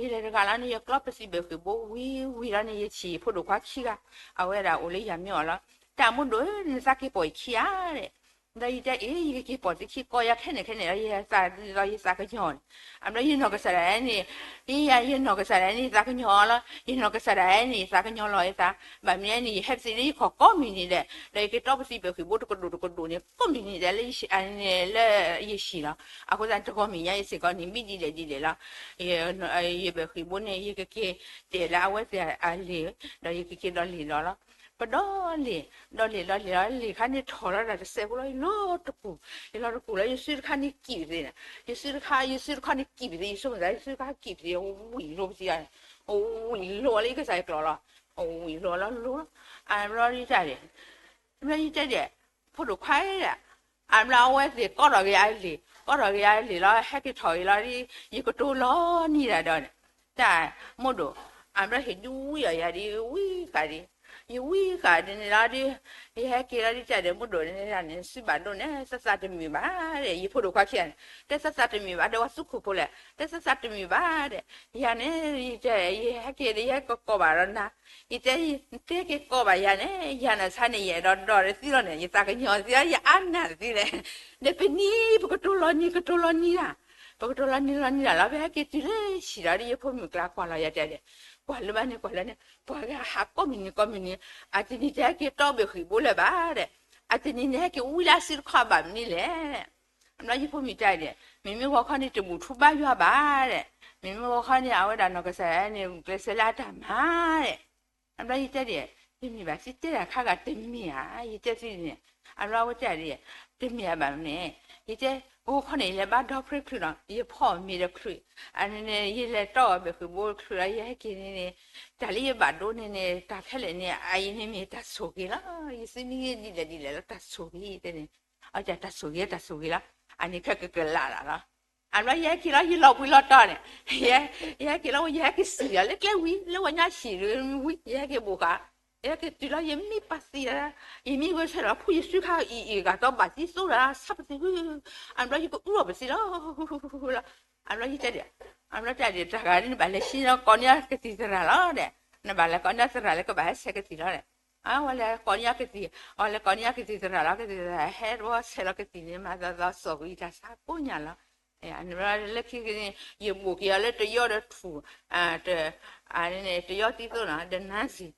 ယလဲၤတဂၤလီၤန့ၣ် ယကျီပစံးဘ့ၣ်ဃံးဘိဝံၤဝံၤလီၤန့ၣ် ယထံၣ်ယဖိဒိၣ်ခွါခံဂၤ, အဝဲဒၣ်အိၣ်လၢယၤမ့ၢ်အီၤလီၤ. တၢ်မိၢ်ဒိၣ်ဧၢ နသးက့ၤပိာ်ယခံဧါဒီး, ဒီးယတဲအ့ၣ် ယကက့ၤပိာ်သုခံကိးယၤခဲန့ၣ်ခဲန့ၣ်လီၤ ယသးဒီးယသးကညီၤန့ၣ်, အဘျီယနီၢ်ကစၢ်ဒၣ်န့ၣ် ယယနီၢ်ကစၢ်ဒၣ်န့ၣ် ယသးကညီၤလီၤ. ယနီၢ်ကစၢ်ဒၣ်န့ၣ် ယသးကညီၤလီၤယသး, ဘၣ်မနုၤန့ၣ် ယဟဲပသံလၢယခီၣ်ကိးမုၢ်နံၤဒဲး ဒီးယက့ၤတီပသံဘ့ၣ်ဃံးဘိတကဒိၣ်တကဒိၣ်န့ၣ် ကိးမုၢ်နံၤဒဲးလၢယဟံၣ်လၢယဟံၣ်လီၤ. အဃိသတးတဂီၢ်မုၢ်ညါအံၤစ့ၢ်ကီးန့ၣ် မ့ၢ်ဒ်လဲၣ်ဒ်လဲၣ်လီၤ. ယဘ့ၣ်ဃံးဘိန့ၣ် ယကက့ၤတဲာ်လၢအဝဲသ့ၣ်အလံာ်, ဒီးယကက့ၤဒီးလံာ်လီၤလီၤ. ပဒီးလံာ်, ဒီးလံာ်ဒီးလံာ်လီၤ လံာ်ခါန့ၣ်ထီၣ်လီၤတၢ်တစဲးဖိလီၤ ယလီၤတပူၤ, ယလီၤတပူၤလီၤ ယစုတခါန့ၣ်ကံၣ်ပသ့, ယစုတခါ ယစုတခါန့ၣ်ကံၣ်ပသ့ ယဆိကမိၣ်သး ယစုတခါကံၣ်ပသ့ ဝံၣ်လိပသ့, ဝံၣ်လိလၢယကစၢ်ယကျိာ်လီၤ, ဝံၣ်လိလီၤလိလီၤ. အဘျီဒ်တၢ်ဒဲး ဘျီယတဲဒဲး, ဖိဒိၣ်ခွါဧၢ, အဘျီအဝဲသ့ၣ်ကိးထီၣ်က့ၤအလံာ် ကိးထီၣ်က့ၤအလံာ်လီၤ ဟဲက့ၤထီၣ်က့ၤလီၤဒီး ယကတိၤလီၤနံၤဒၣ်ဒီးန့ၣ်, တၢ်မိၢ်ဒိၣ်, အဘျီဟ့ၣ်ဒုးဝံအီၤယၤဒီး ဝံဃာ်ဒီး, ယဝံဃာ်ဒ်န့ၣ်လီၤဒီး, ယဟဲက့ၤလီၤဒ်တၢ်ဒဲး မိၢ်ဒိၣ်န့ၣ်န့ၣ် စုဘၣ်ဒိၣ်န့ၣ် သးသးတမုာ်ဘၣ်ဒီး ယဖိဒိၣ်ခွါခံဂၤန့ၣ် တဲသးသးတမုာ်ဘၣ်ဒီး ပှၤသူခိၣ်ဖိလဲၣ် တဲသးသးတမုာ်ဘၣ်ဒီး, ယၤန့ၣ် ယတဲ ယဟဲက့ၤဒီး ယဟဲက့ၤကိးဘၣ်ဒီးနၤ ယတဲ တဲက့ၤကိးဘၣ်ယၤန့ၣ် ယၤန့ၣ်ဆါန့ၣ် ယအဲၣ်ဒိးဒီးတသ့လီၤန့ၣ် ယသးကညီၤသ့လီၤ ယအါနာ်သ့လဲၣ်, ဒီးပနံၤ ပကတိၤလီၤနံၤ ကတိၤလီၤနံၤဒၣ်, ပကတိၤလီၤနံၤလီၤနံၤဒၣ်လီၤ ပဟဲက့ၤတုၤလၢဟံၣ်ဒီး ယဖိမုၣ်ကျါကွၢ်လီၤယၤတဲဒီး, ကွၢ်လၢၤဘၣ်န့ၣ် ကွၢ်လၢၤန့ၣ် ပှၤဂၤဟးကိးမုၢ်နံၤကိးမုၢ်နံၤ, အတနံၤတဟဲက့ၤတီဘ့ၣ်ဃံးဘိလၢၤဘၣ်ဒီး, အတနံၤန့ၣ်ဟဲက့ၤဝံလၢအစုတခီဘၣ်မနုၤလဲၣ် အဘျီယဖိမုၣ်တဲဒဲး, မ့မ့ၢ်ဂီၤခီန့ၣ် တဘူၣ်ထူဘါယွၤဘၣ်ဒီး, မ့မ့ၢ်ဂီၤခီန့ၣ် အဝဲဒၣ်နီၢ်ကစၢ်ဒၣ်န့ၣ် ကျဲးစၢးလၢအတၢ်မၤဒီး, အဘျီယတဲဒဲး, တမ့ၢ်ဘၣ် ယတဲတၢ်ခါဂၤတမ့ၢ်ဧါ, ယတဲသုန့ၣ်, အဘျီအဝဲတဲဒဲး, တမ့ၢ်ဧါဘၣ်မ့ၢ်, ယတဲ, ဂီၤခီန့ၣ် ယလဲၤဘါဒီဖျၢၣ်ချုးနီၤ ယဖီၣ်မ့ၤဒီးချုး, အန့ၣ် ယလဲၤတီၢ်ဘၣ်ဃံးဘိချုးဒီး ယဟဲက့ၤန့ၣ်န့ၣ်, တၢ်လၢယဘၣ်ဒိန့ၣ်န့ၣ် တၢ်ခဲလၢာ်န့ၣ် အအံၤန့ၣ်မ့ၢ်တၢ်ဆိၣ်ဂ့ၤလီၤ, ယစုမ့ၢ်ဂ့ၤဒ်လဲၣ်ဒ်လဲၣ်လီၤ တၢ်ဆိၣ်ဂ့ၤတဲန့ၣ်, အတၢ်ဆိၣ်ဂ့ၤတၢ်ဆိၣ်ဂ့ၤလီၤ အန့ၣ်ခဲကကလးလီၤလီၤ. အဘျီယဟဲက့ၤလီၤ ယလီၤဘှံးလီၤတီၤန့ၣ်, ယဟဲက့ၤလီၤ ယဟဲက့ၤစံၣ်လီၤလၢကျဲဝံၤ လၢဝဲညါဟံၣ်ဒုးဝံၤ ယဟဲက့ၤဘိၣ်ဃာ်, ယဟဲက့ၤတုၤလီၤ ယမ့ၢ်ပာ်သံလီၤ, ယမ့ၢ်ဂဲၤဆၢထၢၣ်လီၤ ဖုယစုခါအံၤအံၤ ဂၤသီဘၣ်သံသိလီၤ ဆၢပသံၣ်ဟု, အဘျီယကအူလီၤပသံလီၤ လီၤ. အဘျီယတဲဒ်, အဘျီတဲဒ် တၢ်ဂၤန့ၣ် နဘၣ်လဲၤဆှၢလီၤကိးန့ၢ်ကသံၣ်သရၣ်လီၤဒီး, နဘၣ်လဲၤကိးန့ၢ်သရၣ်လၢကဘၣ်ဟဲဆှၢကသံၣ်လီၤဒီး, အဝဲလဲၤကိးန့ၢ်ကသံၣ်, အဝဲလဲၤကိးန့ၢ်ကသံၣ်သရၣ်လီၤ ကသံၣ်သရၣ်ဟဲတဘီဆှၢလီၤကသံၣ်န့ၣ် မၤသီသီစီၣ်ကွံာ်ယတၢ်ဆါကိးညါလီၤ. လၢခံက့ၤန့ၣ် ယဘိၣ်က့ၤအီၤလၢတယီဒီးထူၣ်, တယီတံသိနီၤ ဒီးနါစံၣ်,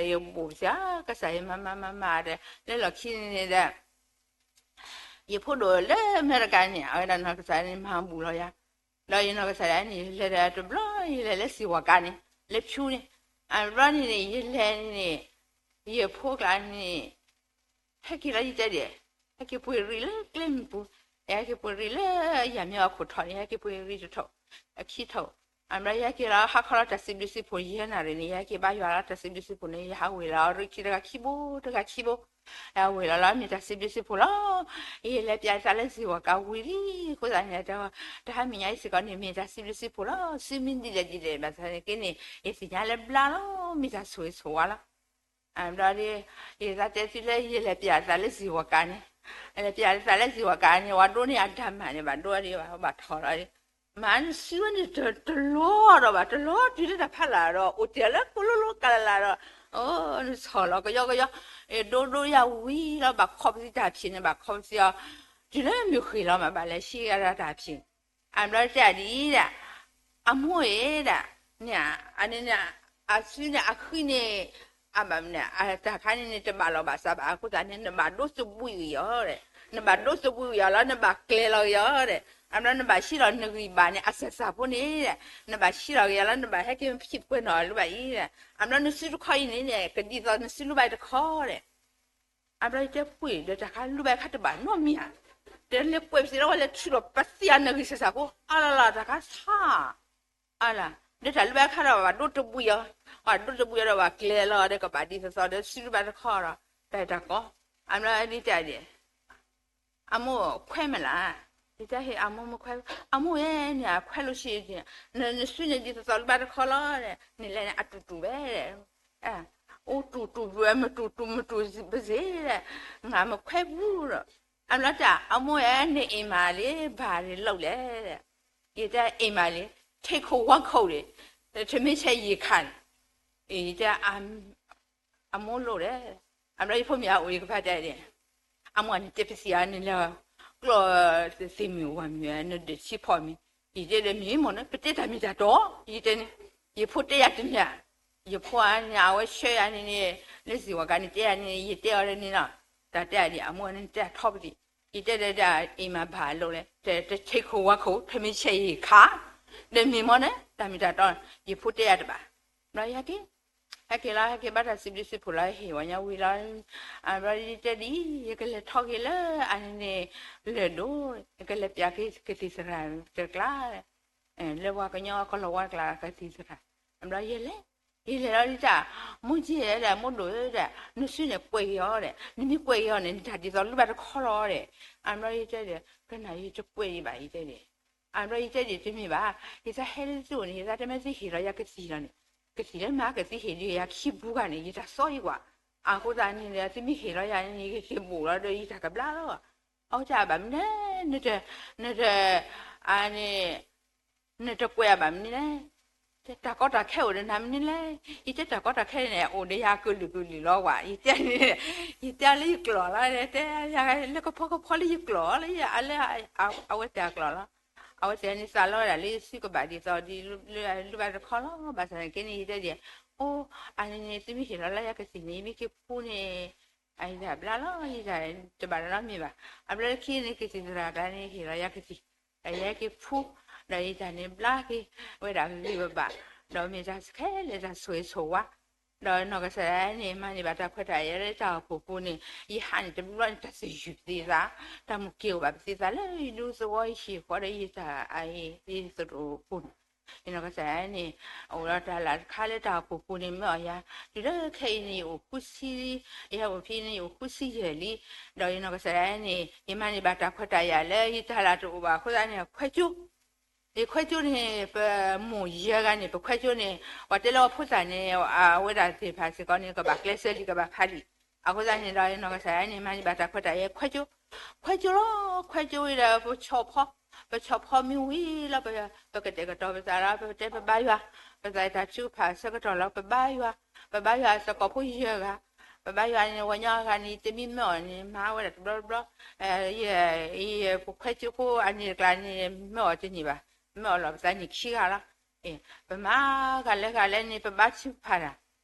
ယဘိၣ်စ့ၢ် ကစၢ်ယမၤမၤမၤမၤဒီး လၢလီၢ်ခံန့ၣ်ဒီး ယဖိဒိၣ်လၢအမဲရကၤန့ၣ် အဝဲဒၣ်နီၢ်ကစၢ်န့ၣ် မၤဘူၣ်လီၤယၤ, ဒီးယနီၢ်ကစၢ်ဒၣ်န့ၣ် ယလဲၤဒီးတဘျီ ယလဲၤလၢစံၣ်ဝီၤကါန့ၣ် လၢဖၠူန့ၣ်, အဘျီန့ၣ်န့ၣ် ယလဲၤန့ၣ် ယဖိကျါန့ၣ် ဟဲက့ၤလီၤယတဲဒ်, ဟဲက့ၤပှ့ၤရံလၢကျဲမုၢ်ပူၤ, ယဟဲက့ၤပှ့ၤရံလၢယၤမ့ၢ်အခိၣ်ထီၣ်န့ၣ် ယဟဲက့ၤပှ့ၤရံတထီၣ်, အခံထီၣ်, အဘျီယဟဲက့ၤလီၤ ဟါခီလီၤတၢ်စံးဘျုးစံးဖှိၣ်ယဲၢ်နၣ်ရံၣ်န့ၣ် ယဟဲက့ၤဘါယွၤလီၤတၢ်စံးဘျုးစံးဖှိၣ်န့ၣ် ယဟးဝ့ၤလီၤအီၤရံခံတဂၤခံဘိ, ယဟးဝ့ၤလီၤလီၤ မ့ၢ်တၢ်စံးဘျုးစံးဖှိၣ်လီၤ. ယလဲၤပၠးသးလၢစံၣ်ဝီၤကါဝံၤလံ, အဃိသတးန့ၣ် တဟါမ့ၢ်ညါအံၤစ့ၢ်ကီးန့ၣ် မ့ၢ်တၢ်စံးဘျုးစံးဖှိၣ်လီၤ. စုမ့ၢ်ဒ်လဲၣ်ဒ်လဲၣ်ဘၣ်ဆၣ်န့ၣ်က့န့ၣ် ယသ့ၣ်ညါလၢဘျါလီၤ မ့ၢ်တၢ်ဆိၣ်ဂ့ၤဆိၣ်ဝါလီၤ. ဘျီဒီး ယသးတဲသုလၢယလဲၤပၠးသးလၢစံၣ်ဝီၤကါန့ၣ်, လဲၤပၠးသးလၢစံၣ်ဝီၤကါန့ၣ် ဝဲဒိးန့ၢ်အတၢ်မၤန့ၣ် ဘၣ်ဒိဒံးဘၣ် ဘၣ်ထီၣ်လီၤဒီး, မၤနစုဝဲန့ၣ်တလီၤဒီးဘၣ် တလီၤတုၤလၢတၢ်ဖးလၢ်ဒီး အိၣ်တ့ၢ်လၢကိးလိလိကလလးဒီး, နဆီၣ်လီၤကယီကယီ, ဒိဒိယၤဝံၤလီၤ ဘၣ်ခီပသံတၢ်ဖံးန့ၣ် ဘၣ်ခီပသံအီၤ, တုၤလၢမုၢ်ဃ့ၢ်လီၤမး ဘၣ်လဲၤဆံးဂၤတၢ်ဖံး, အဘျီတဲဒ်အံၤဒၣ်, အမိၢ်အံၤဒၣ်, န့ၣ်, အန့ၣ်န့ၣ်, အစုန့ၣ်အဃံန့ၣ်, အဘၣ်မနုၤ တၢ်ခါန့ၣ်န့ၣ် တဘၣ်လီၤဘၣ်စးဘၣ် အဃိသတးန့ၣ် နဘၣ်ဒိသဘှံးက့ၤအီၤ, နဘၣ်ဒိသဘှံးက့ၤအီၤလီၤ နဘၣ်ကျဲၤလီၤက့ၤအီၤ, အဘျီနဘၣ်ဟံးလီၤနဂံၢ်ဘါန့ၣ် အစၢ်စၢ်ဖိန့ၣ်, နဘၣ်ဟံးလီၤက့ၤအီၤလီၤ နဘၣ်ဟဲက့ၤဖံးပှဲၤနီၣ်လၢၤဘၣ်အံၤ, အဘျီနစုတခီအံၤန့ၣ်န့ၣ် ကဒ်သိးနစုလၢၤဘၣ်တခီဒီး အဘျီယတဲပှ့ၤဒီးတၢ်ခါလူၤဘၣ်ခါတဘၣ်နီတမံၤဧါ, တလဲၤပှ့ၤပသံလီၤ ဝဲလဲၤထုးလီၤပသံအနဂံၢ်စၢ်စၢ်ဖိ အလီၤလီၤ တၢ်ခါဆါ, အလၢ, ဒီးတၢ်လူၤဘၣ်ခါဒီးဘၣ်ဒိတဘှံးအီၤ, ဘၣ်ဒိတဘှံးအီၤဒီးဘၣ်ကျဲၤလီၤဒီးကဘၣ်ဒ်သိးသိးဒီးစုလူၤဘၣ်တခီဒီး, တၢ်တၢ်ကီ, အဘျီဒ်တဲဒ် အမိၢ်ခွဲးမ့ၢ်လၢ်, ယတဲဟ့ၣ်အမိၢ်မ့ၢ်ခွဲး, အမိၢ်ဧၢန့ၣ် အခွဲးလိာ်ဆံး, နစုန့ၣ်ဒ်သိးသိးလူၤဘၣ်တခီလီၤ, နလဲၤန့ၣ်အတူၢ်တူၢ်ဝဲ, အိၣ်တူၢ်တူၢ်ဝဲ မတူၢ်တူၢ်မတူၢ်ပစ့ၢ်, ငါမခွဲးဘူးဒီး, အဘျီတၢ်အမိၢ်ဧၢ နအ့ၣ်မးလံ ဘၣ်ရ့လိာ်လဲၣ်, ယတဲအ့ၣ်မးလံ, ထ့ခိၣ်ဝါခိၣ်န့ၣ်, ထမ့ၢ်ဆဲးယံာ်ခါန့ၣ်, ယတဲ အမိၢ်လိၣ်ဒီး, အဘျီယဖိမုၣ်အအိၣ်ယကဖးတဲဒ်, အမိၢ်န့ၣ်တဲပသံအီၤန့ၣ်လၢ ကျီၢ်သ့ၣ်မုၣ်ဝၤမုၣ် နဒုးဆံဖီၣ်မံၤ, ယတဲဒီးမ့ၢ်မ့ၢ်န့ၣ် ပတဲတၢ်မ့ၢ်တၢ်တီ, ယတဲန့ၣ်, ယဖိတဲယၤတမ့ၢ်ဧါ, ယဖိန့ၣ် အဝဲဆှၢယၤန့ၣ်န့ၣ်, လၢစံၣ်ဝီၤကါန့ၣ်တဲယၤန့ၣ် ယတဲအီၤန့ၣ်လီၤ, တၢ်တဲဒ်အမိၢ်န့ၣ်တဲအထီပသံး, ယတဲဒီးတၢ်အ့ၣ်မးဘၣ်လိာ်လဲၣ်, တထ့ခိၣ်ဝါခိၣ် ထမ့ၢ်ဆဲးယံာ်ခါ, ဒီးမ့ၢ်မ့ၢ်န့ၣ် တၢ်မ့ၢ်တၢ်တီ, ယဖိတဲယၤတဘၣ်, ဘျီယဟဲက့ၤ ဟဲက့ၤလီၤ ဟဲက့ၤဘါတၢ်စံးဘျုးစံးဖှိၣ်လီၤ ဟ့ၣ်ဝဲညါဝံၤလီၤ, အဘျီယတဲဒ်အံၤ ယကလဲၤထီၣ်က့ၤလၢအန့ၣ်န့ၣ်, လၢၢ်ဒိၣ်, ယကလဲၤပၠးက့ၤကသံၣ်သရၣ်တကျါ, လၢပှၤကညီကလီၤဝါတကျါကသံၣ်သရၣ်, အဘျီယလဲၤ, ယလဲၤလီၤဒ်တၢ်, မိၢ်က့ၤဒီး မိၢ်ဒိၣ်ဒီး နစုန့ၣ်ကွဲးက့ၤအီၤဒီး နမ့ၢ်ကွဲးက့ၤအီၤန့ၣ် နတၢ်ဒ်သိးလူၤဘၣ်တခီလီၤဒီး, အဘျီယတဲဒီး ကနၣ်ယတကွဲးဒံးဘၣ် ယတဲဒီး အဘျီယတဲဒ်တမ့ၢ်ဘၣ်, ယသးဟဲလၢသုအိၣ်န့ၣ် ယသးတမ့ၢ်သုဟ့ၣ်လီၤယၤကသံၣ်လီၤန့ၣ်, ကသံၣ်လၢမၤကသံဟ့ၣ်ဒံးယၤခံပူၤဂၤန့ၣ် ယတၢ်စီယံၤကွၢ်, အဃိသတးန့ၣ်ဒီး သုမ့ၢ်ဟ့ၣ်လီၤယၤန့ၣ် ယကသ့ၣ်ဘိၣ်လီၤဒီးယတၢ်ကဘျါလီၤ, အဝဲတၢ်ဘၣ်မနုၤလဲၣ်, နတ, နတ, အန့ၣ်, နတကွဲးအဘၣ်မနုၤလဲၣ်, တၢ်ကီတၢ်ခဲအိၣ်ဒီးနၤမနုၤလဲၣ်, ယတဲတၢ်ကီတၢ်ခဲန့ၣ် အိၣ်ဒီးယၤကလုာ်ကလုာ်လီၤကွၢ်, ယတဲန့ၣ်, ယတဲလၢယကျိာ်လီၤ, တဲယၤလၢကဖီကဖီလၢယကျိာ်လီၤ, လၢအဝဲတဲအကျိာ်လီၤ, အဝဲတဲန့ၣ်သးလီဝဲဒၣ်လၢယစုကဘၣ်ဒ်သိးဒီး လူၤဘၣ်တခီလီၤ, ဘၣ်ဆၣ်န့ၣ်က့န့ၣ် ယတဲဒ်, အိၣ်, အန့ၣ်န့ၣ် သုမ့ၢ်ဟ့ၣ်လီၤလၢယၤကသံၣ်န့ၣ် ယမ့ၢ်က့ၤဖူန့ၣ် အယတၢ်ဘျါလီၤ, ယတၢ်တဘၣ်တၢ်နီတမံၤဘၣ်, အဘျီလၢခံန့ၣ် ကသံၣ်သရၣ်ကျါန့ၣ် ဟ့ၣ်လီၤယၤကသံၣ်, ဒီးယဟဲက့ၤဖူ, ဒီးယတၢ်န့ၣ်ဘျါက့ၤဝဲဒၣ်ဂ့ၤဂ့ၤဘၣ်ဘၣ်, ဒီးမ့ၢ်တၢ်ခဲလၢာ်တၢ်ဆိၣ်ဂ့ၤဆိၣ်ဝါ, ဒီးနီၢ်ကစၢ်ဒၣ်န့ၣ် မၤန့ၢ်ဘၣ်တၢ်ခွဲးတၢ်ယာ်လၢတၢ်အိၣ်ဖှိၣ်ပူၤန့ၣ် ယဟးန့ၣ်တဘျီန့ၣ် တၢ်သယုၢ်ပသ့သး, တၢ်မုၢ်က့ၤအိၣ်ဘၣ်ပသ့သးလၢယဒူသဝီဟံၣ်ဃီဒီးယတၢ်အအံၤ ယသရိာ်ပူၤန့ၣ် ယနီၢ်ကစၢ်ဒၣ်န့ၣ် အိၣ်ဒီးတၢ်လၢ်တခါလၢတၢ်အိၣ်ဖှိၣ်ပူၤန့ၣ် မၢအီၤယၤ, တုၤလၢခဲအံၤန့ၣ် ယအိၣ်ဃုဆံ, ယဟဲအိၣ်ဖဲန့ၣ် ယအိၣ်ဃုဆံယဲၢ်လံ, ဒီးယနီၢ်ကစၢ်ဒၣ်န့ၣ် ယမၤန့ၢ်ဘၣ်တၢ်ခွဲးတၢ်ယာ်လၢယတၢ်လၢ်တအိၣ်ဘၣ်အဃိသတးန့ၣ် ခွဲးကၠိ ယခွဲးကၠိန့ၣ် ပမိၢ်ယဲၢ်ဂၤန့ၣ် ပခွဲးကၠိန့ၣ် ပှၤတဲလၢအဖိသၣ်န့ၣ် အဝဲဒၣ်သ့ၣ်တဖၣ်စ့ၢ်ကီးန့ၣ် ကဘၣ်ကျဲးစၢးလံ ကဘၣ်ဖးလံ. အဃိသတးန့ၣ်ဒီး ယနီၢ်ကစၢ်ဒၣ်န့ၣ် မၤန့ၢ်ဘၣ်တၢ်ခွဲးတၢ်ယာ်ခွဲးကၠိ, ခွဲးကၠိလီၤ ခွဲးကၠိဝံၤဒီး ပဆီၣ်ဖီ, ပဆီၣ်ဖီမ့ၢ်ဝံၤလီၤ ပကတဲာ်ကတီၤပသးလီၤ ပတဲပဘါယွၤ, ပသးတၢ်ထုကဖၣ်အဆၢကတီၢ်လီၤ ပဘါယွၤ, ပဘါယွၤသကိးဖိယဲၢ်ဂၤ, ပဘါယွၤန့ၣ် ဝဲညီအဂၤန့ၣ် တမ့ၢ်မၢအီၤန့ၣ် မၤဝဲဒၣ်တဘျီတဘျီ ပခွဲးကၠိဖိအန့ၣ်တကျါန့ၣ် မၢအီၤတန့ၢ်ဘၣ်, မၢအီၤလီၤ ပသးန့ၣ်ခံဂၤလီၤ. ပမၤဂၤလၢဂၤလၢန့ၣ် ပဘါထုကဖၣ်တၢ်,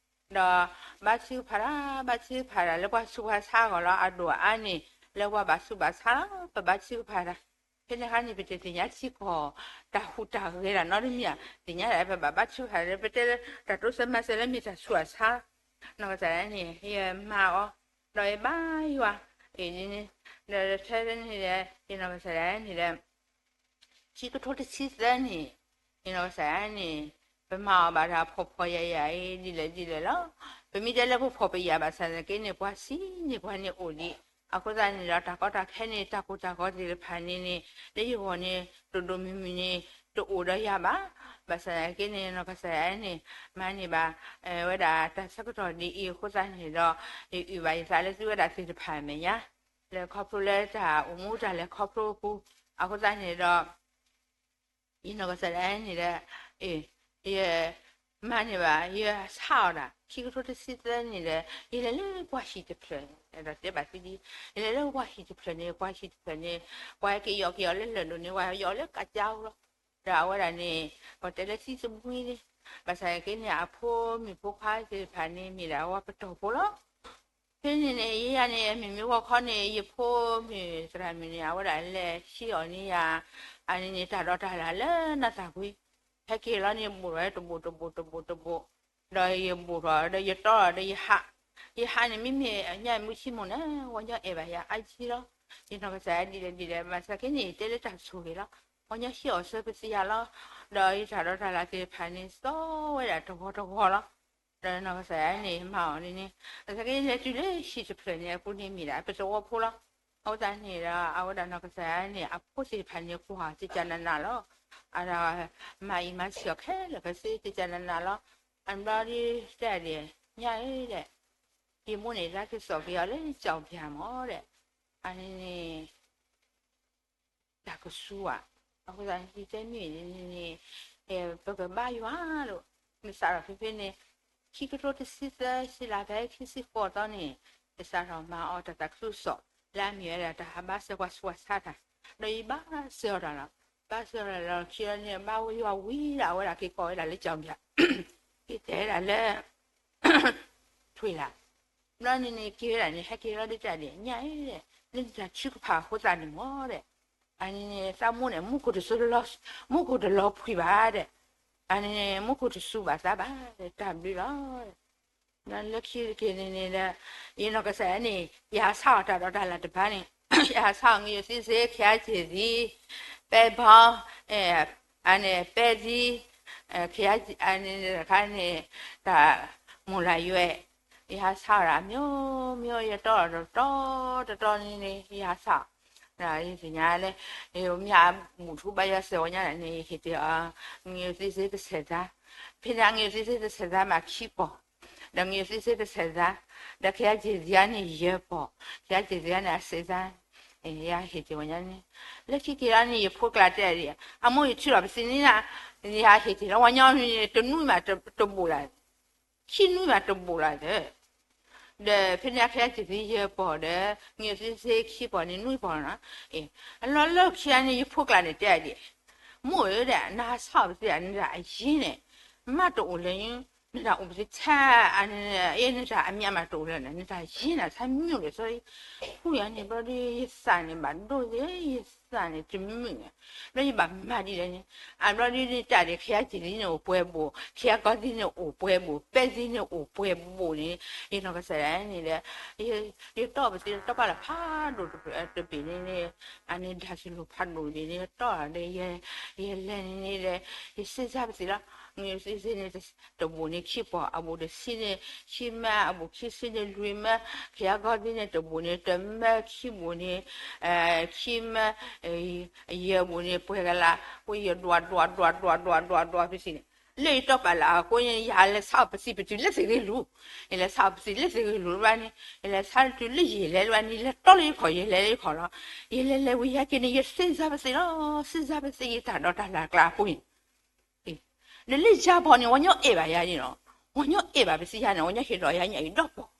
ဒီးဘါထုကဖၣ်တၢ် ဘါထုကဖၣ်တၢ်လၢပှၤဆူးပှၤဆါအဂီၢ်လီၤ အဒိၣ်အအါန့ၣ် လၢပှၤဘၣ်ဆူးဘၣ်ဆါလီၤ ပဘါထုကဖၣ်တၢ်. ဖဲန့ၣ်အခါန့ၣ် ပတသ့ၣ်ညါထံကီၢ် တၢ်ဟူးတၢ်ဂဲၤတၢ်နီတမံၤဧါ, သ့ၣ်ညါဒၣ်ပဘၣ်ဘါထုကဖၣ်လၢပတဲလၢတၢ်တိစၢၤမၤစၢၤလၢမ့ၢ်တၢ်ဆူးတၢ်ဆါ နီၢ်ကစၢ်ဒၣ်န့ၣ် ယမၤအီၤ, ဒီးယဘါယွၤ, အ့ၣ်န့ၣ်, ဒီးထဲန့ၣ်ဒီး ယနီၢ်ကစၢ်ဒၣ်န့ၣ်ဒီး ခံကထိတဆံသၢန့ၣ်, ယနီၢ်ကစၢ်ဒၣ်န့ၣ် ပမၤအီၤဘၣ်တၢ်ဖှီၣ်ဖှီၣ်ယာ်ယာ်အံၤ ဒ်လဲၣ်ဒ်လဲၣ်လီၤ. ပမ့ၢ်တဲလၢပဖှီၣ်ပယာ်ဘၣ်ဆၣ်သနာ်က့န့ၣ် ပှၤစံးန့ၢ်ပှၤန့ၣ်အိၣ်ဒံး, အဃိသတးန့ၣ်ဒီး တၢ်ကီတၢ်ခဲန့ၣ် တၢ်ကိၢ်တၢ်ဂီၤသ့ၣ်တဖၣ်န့ၣ်န့ၣ် လၢယဂီၢ်န့ၣ် ဒိၣ်ဒိၣ်မုၢ်မုၢ်န့ၣ် တအိၣ်ဒီးယၤဘၣ်. ဘၣ်ဆၣ်သနာ်က့န့ၣ် နီၢ်ကစၢ်ဒၣ်န့ၣ် မၤန့ၢ်ဘၣ် ဝဲဒၣ်တၢ်ဆၢကတီၢ်ဒ်အံၤအဃိသတးန့ၣ်ဒီး ယအုၣ်ဘၣ်ယသးလၢသုဝဲဒၣ်သ့ၣ်တဖၣ်အမဲာ်ညါ လၢခီဖျိလၢတၢ်အိၣ်မူတၢ်လဲၤခီဖျိအပူၤ, အဃိသတးန့ၣ်ဒီး ယနီၢ်ကစၢ်ဒၣ်န့ၣ်ဒီး အ့ၣ်, ယမၤန့ၢ်ဘၣ် ယဆါအီၤဒၣ် ခံကထိတဆံသၢန့ၣ်ဒီး ယလဲၤလၢပှၤဟံၣ်တဖျၢၣ်န့ၣ် ဒီးတဲဘၣ်သုဒ်, ယလဲၤလၢပှၤဟံၣ်တဖျၢၣ်န့ၣ် ပှၤဟံၣ်တဖျၢၣ်န့ၣ် ပှၤဟဲက့ၤယီၣ်က့ၤအီၤလၢလၢၢ်လိၤန့ၣ် ပှၤယီၣ်လၢကးကးအူလီၤ. ဒီးအဝဲဒၣ်န့ၣ် ပှၤတဲလၢသံသမူန့ၣ်, ဘၣ်ဆၣ်က့န့ၣ် အဖိမုၣ်ဖိခွါသ့ၣ်တဖၣ်န့ၣ် မ့ၢ်ဒၣ်ဝဲပတီၢ်ဖိလီၤ. ဖဲန့ၣ်န့ၣ် ယဲယၤန့ၣ် မ့မ့ၢ်ဂီၢ်ခီန့ၣ် ယဖိမုၣ်သရၣ်မုၣ်န့ၣ် အဝဲဒၣ်လဲၤဟံးအီၤန့ၢ်ယၤ, အန့ၣ်န့ၣ် တၢ်ဒီးတၢ်လၢ်လၢနၢ်သၢ်ကွံ, ဟဲက့ၤလီၤန့ၣ် ဘူးထီၣ်တဘူးတဘူးတဘူးတဘူး, ဒီးယဘူးထီၣ်ဒီးယတီဒီး ယဟး, ယဟးန့ၣ် မ့မ့ၢ်ညါမုၢ်ဆံမိၢ်န့ၣ် ဝဲညီအဲၣ်ဘၣ်ယၤအါကံလီၤ. ယနီၢ်ကစၢ်ဒ်လဲၣ်ဒ်လဲၣ် ဘၣ်ဆၣ်က့န့ၣ် ယတဲလၢတၢ်ဆိၣ်ဂ့ၤလီၤ. ဝဲညီဟံးအီၤဆၢပသံယၤလီၤ. ဒီးယတၢ်ဒီးတၢ်လၢ်သ့ၣ်တဖၣ်န့ၣ် သီဝဲဒၣ်တဂီၤတဂီၤလီၤ. ဒီးနီၢ်ကစၢ်ဒၣ်န့ၣ် မၤအီၤန့ၣ်န့ၣ် ဘၣ်ဆၣ်က့လဲၤတုၤလၢဟံၣ်တဖျၢၣ်န့ၣ် အပူၤန့ၣ်မ့ၢ်ဒၣ်ပသဝီဖိလီၤ. အဃိသတးန့ၣ်ဒီး အဝဲဒၣ်နီၢ်ကစၢ်ဒၣ်န့ၣ် အဖိသ့ၣ်တဖၣ်န့ၣ် ကွၢ်တကးနးနးလီၤ. အဒီး မၤအံၤမၤဆံးအီၤခဲလၢာ်ခဲဆ့တကးနးနးလီၤ. အဘျီဒ်တဲဒၣ် ညါဧၢဒီး ယမိၢ်န့ၣ် လၢကစီၣ်က့ၤအီၤလၢကၠီၣ်ပၠၣ်မၢ်ဒီး အန့ၣ်န့ၣ် တၢ်ကဆူးဘၣ်. အဃိသတးန့ၣ် တဲမ့ၢ်န့ၣ် ပကဘါယွၤလီၤ. မ့ၢ်စးထီၣ်ဖဲဖဲန့ၣ် ခံကထိတဆံသၢ စံလါဖဲခံဆံဃိးသီန့ၣ် ယစးထီၣ်မၤအီၤတၢ်သးခုကစီၣ် လၢအမ့ၢ်ဝဲဒၣ်တၢ်ဟးဘါစၢၤပှၤဆူးပှၤဆါတၢ်, ဒီးယဘါစၢၤအီၤတၢ်လီၤ. ဘါစၢၤအီၤတၢ်လီၤခံလီၤန့ၣ် ဘါဝဲယွၤဝံၤဒီး အဝဲဒၣ်က့ၤကိးဝဲဒၣ်လၢကၠီၣ်ပၠၣ်, က့ၤတဲဒၣ်လၢ ထွံၣ်လၢ်, ဘျီန့ၣ်န့ၣ် က့ၤဝဲဒၣ်န့ၣ် ဟဲက့ၤလီၤဒ်တဲဒၣ် ညါဧၢဒီး လၢနတၢ်ထုကဖၣ်အဃိသတးန့ၣ်မၢ်ဒီး အန့ၣ်န့ၣ် သးမိၢ်န့ၣ် မူခိၣ်တစိလီၤ, မူခိၣ်တလီၤဖှံဘၣ်ဒီး အန့ၣ်န့ၣ် မူခိၣ်တစူၤဘၣ်သးဘၣ်ဒီး တၢ်ဘျုးလီၤ. လၢခံတက့ၢ်န့ၣ်န့ၣ်ဒီး ယနီၢ်ကစၢ်န့ၣ် ယဟးဆါအီၤတၢ်ဒီးတၢ်လၢ်တဘါန့ၣ် ယဟးဆါအီၤ ငရုတ်သ့ၣ်သ့ၣ် ခဲအစ့ၣ်သံ ပဲဘီ အန့ၣ် ပဲသံ ခဲအန့ၣ်တခါန့ၣ် တၢ်မူၤလၢ်ယွဲၣ် ယဟးဆါအီၤဒၣ် မျိုးမျိုး ယတီတတီတတီန့ၣ်န့ၣ် ယဟးဆါအီၤ ယသ့ၣ်ညါလၢ မ့ၢ်အဘူၣ်ထူဘါယွၤစၢၤဝဲညါန့ၣ် ယဟ့ၣ်တ့ၢ်အီၤ ငရုတ်သ့ၣ်သ့ၣ်တဆဲးသါ, ဖဲန့ၣ် ငရုတ်သ့ၣ်သ့ၣ်တဆဲးသါမးခံပီၢ်, ဒီးငရုတ်သ့ၣ်သ့ၣ်တဆဲးသါ, ဒီးခဲအစ့ၣ်သံန့ၣ်ယဲၢ်ပီၢ်, ခဲအစ့ၣ်သံန့ၣ်အဆဲးသါ ယဟးဟ့ၣ်တ့ၢ်ဝဲညါန့ၣ်, လၢခံက့ၤလီၤန့ၣ် ယဖိကျါတဲဒၣ် အမိၢ်ယထုးလီၤပသ့န့ၣ် ယဟးဟ့ၣ်တ့ၢ်လီၤ ဝဲညီန့ၣ် တနွံမးတဘူးလၢ် ခံနွံမးတဘူးလၢ်သ့ၣ်, ဒီးဖဲန့ၣ်ခဲအစ့ၣ်သံယဲၢ်ပီၢ်ဒီး ငရုတ်သ့ၣ်သ့ၣ်ခံပီၢ်န့ၣ်နွံပီၢ်နီၤ, အလီၢ်လၢခံန့ၣ် ယဖိကျါန့ၣ်တဲဒၣ် မိၢ်ဧၢဒီး နဟးဆါအီၤပသ့ၣ်နတၢ်အယ့ၢ်န့ၣ် မးတအိၣ်လၢ နတၢ်အိၣ်ပသ့ၣ်ဆါ အန့ၣ် နတၢ်အမံၤမးတအိၣ်လၢၤန့ၣ် နတၢ်ယ့ၢ်နၤဆါမံၤအိၣ်လၢၤ ဆၢ ဃူယၤန့ၣ် ဘျီဒ်ယသးန့ၣ် ဘၣ်ဒိသ့ၣ် ယ ယသးန့ၣ်တမုာ်, ဘျီယဘၣ်မၤဒ်လဲၣ်န့ၣ်, အဘျီဒ်န့ၣ်တၢ်ဒ် ခ့ယါကၠံာ်သံန့ၣ်အိၣ်ပှဲၤဘိၣ်, ခ့ယါကီၢ်သံန့ၣ်အိၣ်ပှဲၤဘိၣ်, ပဲသံန့ၣ်အိၣ်ပှဲၤဘိၣ်န့ၣ်, ယနီၢ်ကစၢ်ဒၣ်န့ၣ်ဒီး ယတီၢ်ပသံလၢတီၢ်ပာ်လၢ်ဖးဒိၣ်တဘ့ၣ်န့ၣ်, အန့ၣ်ဒၣ်စလူၤဖးဒိၣ်တဘ့ၣ်န့ၣ် တီၢ်ဒီး ယလဲၤန့ၣ်န့ၣ်ဒီး ယစ့စၢ်ပသံလီၤ. န့ၣ် တဘိၣ်န့ၣ်ခံပီၢ်, အဘိၣ်တဆံန့ၣ်ခံမၢ, အဘိၣ်ခံဆံန့ၣ်လွံၢ်မၢ, ခ့ယါကီၢ်သံန့ၣ်တဘိၣ်န့ၣ်တမၢ, ခံဘိၣ်န့ၣ် ခံမၢ, ယဲၢ်ဘိၣ်န့ၣ်ပှဲၤကလး, အဃိယဒွးဒွးဒွးဒွးဒွးဒွးဒွးပသံန့ၣ်, လၢယတီၢ်ပာ်လၢ်အဃိန့ၣ် ယလဲၤဆါအီၣ်ပသံပတုၤလၢသ့ၣ်ဂ့ၤလူၤ, ယလဲၤဆါအီၣ်ပသံလၢသ့ၣ်ဂ့ၤလူၤလၢၤဘၣ်န့ၣ်, ယလဲၤဆါတုၤလၢယလဲၤလၢၤဘၣ်န့ၣ် လဲၤတီလၢယခီၣ် ယလဲၤလၢယခီၣ်လီၤ. ယလဲၤလဲၤဝံၤယဟဲက့ၤန့ၣ် ယစ့စၢ်ပသံလီၤ, စ့စၢ်ပသံယတၢ်ဒီးတၢ်လၢ်ကျါအဃိန့ၣ် ဒီးလၢယၤဘီန့ၣ် ဝီညီအဲၣ်ဘၣ်ယၤန့ၣ်လီၤ. ဝီညီအဲၣ်ဘၣ်ပသံယၤန့ၣ် ဝီညီဟ့ၣ်ဒီးယၤညၣ်အံၤဒီးပီၢ်,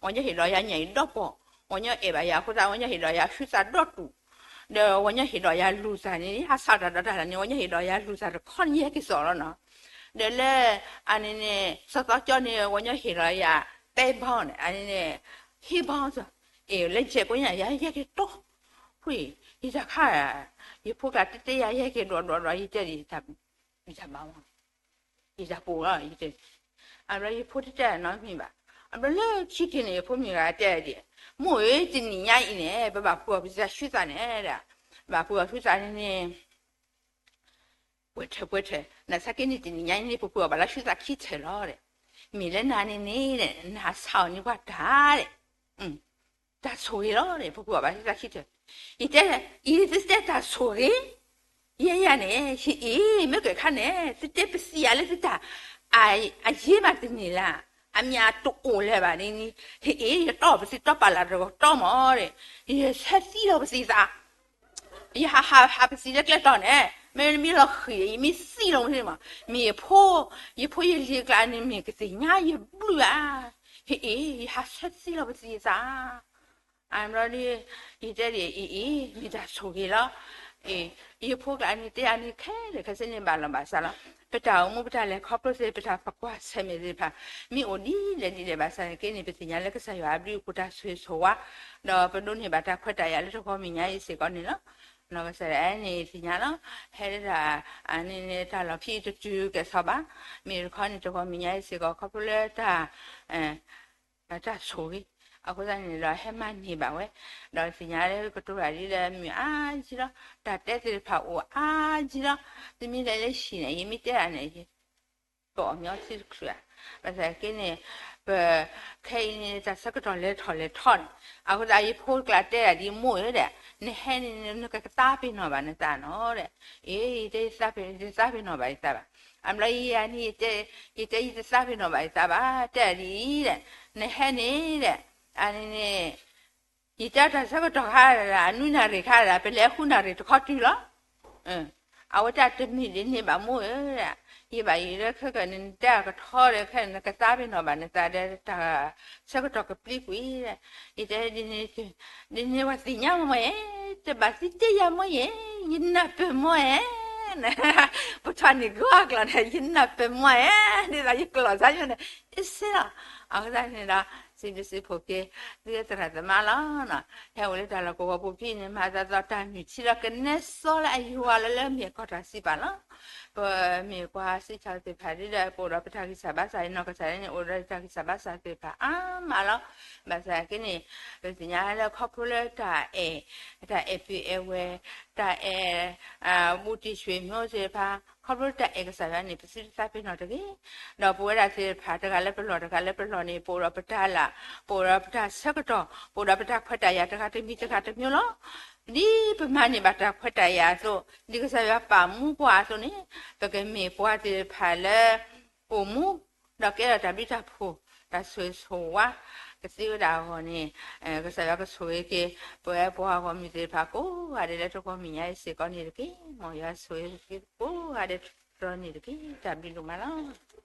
ဝီညီဟ့ၣ်ဒီးယၤညၣ်အံၤဒီးပီၢ်, ဝီညီအဲၣ်ဘၣ်ယၤအဃိသတး ဝီညီဟ့ၣ်ဒီးယၤဆူသးဒီတူၢ်, ဒီးဝီညီဟ့ၣ်ဒီးယၤလူၤသးန့ၣ် ယဟးဆါတၢ်ဒီးတၢ်လၢ်န့ၣ် ဝီညီဟ့ၣ်ဒီးယၤလူၤသးတခီန့ၣ် ယဟဲက့ၤစိာ်လီၤနီၤ. ဒီးလၢ အန့ၣ်န့ၣ် စီၤသီကၠီန့ၣ် ဝီညီဟ့ၣ်ဒီးယၤ ပဲဘီန့ၣ် အန့ၣ်န့ၣ် ဟ့ၣ်ဘီ အ့ၣ် လၢယဲၢ်ကိးညါ ယဟဲက့ၤတီ ဖု ယတၢ်ခါ ယဖိကျါတဲတဲယၤ ယဟဲက့ၤဒွးဒွးဒွး ယတဲဒ် ယတၢ်ဘၣ်မး ယတၢ်ပူၤလီၤ ယတဲ, အဘျီယဖိတတဲနီတမံၤဘၣ်. အဘျီလၢခံက့ၤန့ၣ် ယဖိမုၣ်ဂၤတဲဒ်, မိၢ်ဧၢ တနံၤညါအံၤန့ၣ် ပဘၣ်ပှ့ၤအီၣ်ပသံဆူသးန့ၣ်ဒီး, ဘၣ်ပှ့ၤအီၣ်ဆူသးန့ၣ်န့ၣ် ပှဲၤထၢၣ်ပှဲၤထၢၣ် နသးက့န့ၣ် တနံၤညါအံၤန့ၣ် ပပှ့ၤအီၣ်ဘၣ်လၢဆူသးခံထၢၣ်လီၤဒီး, မ့ၢ်လၢနၤန့ၣ်န့ၣ် နဟးဆါအီၣ်န့ၢ်ပှၤတၢ်ဒီး တၢ်ဆိၣ်ဂ့ၤလီၤန့ၣ် ပပှ့ၤအီၣ်ဘၣ်လၢဆူသးခံထၢၣ်, ယတဲ, အံၤသုတဲတၢ်ဆိၣ်ဂ့ၤ, ယဲယၤန့ၣ် ဟ့ၣ်အ့ၣ် မ့ၢ်ကဲခါန့ၣ် သုတဲပစံးယၤလၢသုတၢ် အယ့မးတန့ၢ်လၢ်, အမ့ၢ်အတအိၣ်လၢၤဘၣ်န့ၣ်, ဟ့ၣ်အ့ၣ် ယတီၢ်ပသံတီၢ်ပာ်လၢ်တဂီၤတီမးဒီး, ယဆၢသံလီၤပသံသး ယဟးဟးဟးပသံလၢကျဲတီၤန့ၣ် မ့ၢ်မ့ၢ်လီၤဃံၤ ယမ့ၢ်သံလီၤမ့ၢ်မး, မ့ၢ်ယဖိ, ယဖိယလံၤကျါန့ၣ် မ့ၢ်ကသ့ၣ်ညါယဘျုးဧါ, ဟ့ၣ်အ့ၣ် ယဟးဆၢသံလီၤပသံသး, အဘျီဒီး ယတဲဒ်အံၤအံၤ မ့ၢ်တၢ်ဆိၣ်ဂ့ၤလီၤ. ယဖိကျါန့ၣ် တဲအန့ၣ်ခဲလၢာ်ခဲဆ့န့ၣ် ဘၣ်လီၤဘၣ်စးလီၤ. ပတၢ်အိၣ်မူပတၢ်လဲၤခီဖျိသ့ၣ် ပတၢ်သကွၢ်ဆၢၣ်မဲာ်သ့ၣ်တဖၣ် မ့ၢ်အိၣ်ဒ်လဲၣ်ဒ်လဲၣ်ဘၣ်ဆၣ်န့ၣ်က့န့ၣ် ပသ့ၣ်ညါလၢကစၢ်ယွၤအဘျုးအဖှိၣ်တၢ်ဆိၣ်ဂ့ၤဆိၣ်ဝါ, ဒီးပဒိးန့ၢ်ဘၣ်တၢ်ခွဲးတၢ်ယာ်လၢတဂီၤမဲာ်ညါအံၤစ့ၢ်ကီးန့ၣ်လီၤ. နီၢ်ကစၢ်ဒၣ်န့ၣ်သ့ၣ်ညါလီၤ. ဟဲဒၣ် အန့ၣ်န့ၣ် တၢ်လီၢ်ဖံးတတုၤကဲၤဆီဘၣ်, မ့ၢ်တခီန့ၣ် တဂီၤမဲာ်ညါအံၤစ့ၢ်ကီး ခီဖျိလၢတၢ် တၢ်ဆိၣ်ဂ့ၤ, အဃိသတးန့ၣ်ဒီး ဟဲမၤန့ၢ်ဘၣ်ဝဲ, ဒီးသ့ၣ်ညါလၢကတိၤတၢ်ဒ်လၢမုာ်အါကံလီၤ, တၢ်တဲသ့ၣ်တဖၣ်အိၣ်အါကံလီၤ, တမ့ၢ်လၢလၢဟံၣ်န့ၣ် ယမ့ၢ်တဲဒၣ်န့ၣ် ပအီၣ်မ့ၤအီထံတချုးဧါ, ဘၣ်ဆၣ်က့န့ၣ် ပ ခဲအံၤန့ၣ် တၢ်ဆၢကတီၢ်လဲၤထီၣ်လဲၤထီန့ၣ်, အဃိသတးယဖိကျါတဲဒၣ်ဒ်မိၢ်ဧၢဒီး, နဟဲန့ၣ် နကကသးပ့ၤနီၣ်ဘၣ်နသးနီၤဒီး, အ့ ယတဲယသးပ့ၤနီၣ်ဘၣ်ယသးဘၣ်, အဘျီယၤန့ၣ် ယတဲယတသးပ့ၤနီၣ်ဘၣ်ယသးဘၣ်, တဲဒ်အံၤဒီး, နဟဲန့ၣ်ဒီး, အန့ၣ်န့ၣ် ယတဲတၢ်ဆၢကတီၢ်ခါဒၣ် အနွံနၣ်ရံၣ်ခါဒၣ် ပလဲၤဃုနၣ်ရံၣ်တခီတုၤလီၤ. အဝဲတၢ်တမ့ၢ်ဒ်န့ၣ်ဘၣ်မိၢ်ဧၢ, ယဘၣ်ယိၣ်လၢခဲကနတဲအကထီဒီး ခဲနကသးပ့ၤနီၣ်ဘၣ်နသးဒီး တၢ်ဆၢကတီၢ်ကပျံၤကွံာ်, ယတဲဒ်န့ၣ် ဒ်န့ၣ်ပှၤသ့ၣ်ညါမိၢ်ဧၢ, တဘၣ်သံတ့ၢ်ယၤမိၢ်ဧၢ, ယနၢ်ပၢၢ်မိၢ်ဧၢ, ပထီၣ်န့ၣ်ဂီၢ်အကျိာ်န့ၣ် ယနၢ်ပၢၢ်မိၢ်ဧၢ, ဒ်သိးယကျိာ်စၢ်ယိၣ်န့ၣ် အ့စ့လီၤ, အဃိသတးန့ၣ်ဒီး စံးဘျုးစံးဖှိၣ်က့ၤ သုသရၣ်သမါလီၤ. ဟဲအိၣ်လၢတၢ်လီၢ်ကဝီၤပူၤဖဲအံၤန့ၣ် မၤသးသီတၢ်မုၢ်ထံလီၤ ကနဲစီလၢအယွၤလၢလၢမ့ၢ်ကီၢ်တၢ်စံးပာ်လီၤ. ပမ့ၢ်ကွၢ်စံးဆၢသ့ၣ်တဖၣ်ဒ်ဒီး ပအိၣ်ဒီးပတၢ်ဂံၢ်စၢ်ဘါစၢ် နီၢ်ကစၢ်န့ၣ် အိၣ်ဒီးတၢ်ဂံၢ်စၢ်ဘါစၢ်သ့ၣ်တဖၣ်အါမးလီၤ. ဘၣ်ဆၣ်က့န့ၣ် ပသ့ၣ်ညါလၢခီဖျိလၢတၢ်အဲၣ် တၢ်အဲၣ်ပုၢ်အဲၣ်ဝဲၢ် တၢ်အဲၣ် ဘူးတံၢ်ဆွေမျိုးသ့ၣ်တဖၣ် ခီဖျိတၢ်အဲၣ်ကစၢ်ယွၤန့ၣ် ပသုတသးပ့ၤနီၣ်တဂ့ၤ. ဒီးပဝဲဒၣ်သ့ၣ်တဖၣ် တဂၤလၢပလီၢ် တဂၤလၢပလီၢ်န့ၣ် ပအိၣ်ဒီးပတၢ်လၢ် ပအိၣ်ဒီးပတၢ်ဆၢကတီၢ် ပအိၣ်ဒီးပတၢ်ခွဲးတၢ်ယာ် တဂၤတမံၤတဂၤတမျိုးလီၤ. ဒ်ပမၤန့ၢ်ဘၣ်တၢ်ခွဲးတၢ်ယာ်အသိး ဒ်ကစၢ်ယွၤပာ်မူပှၤအသိးန့ၣ် ပကမ့ၢ်ပှၤသ့ၣ်တဖၣ်လၢ အိၣ်မူ ဒီးကဲထီၣ်တၢ်ဘျုးတၢ်ဖှိၣ် တၢ်ဆိၣ်ဂ့ၤဆိၣ်ဝါ ကသ့ဝဲဒၣ်အဂီၢ်န့ၣ် ကစၢ်ယွၤကဆိၣ်ဂ့ၤက့ၤ ပဝဲပှၤဂီၢ်မုၢ်သ့ၣ်တဖၣ်ကိးဂၤဒဲး လၢတဂီၤမဲာ်ညါအံၤစ့ၢ်ကီးန့ၣ်တက့ၢ်. မ်ယွၤဆိၣ်ဂ့ၤက့ၤကိးဂၤဒဲးတြီန့ၣ်တက့ၢ်. တၢ်ဘျုးဒိၣ်မးလီၤ.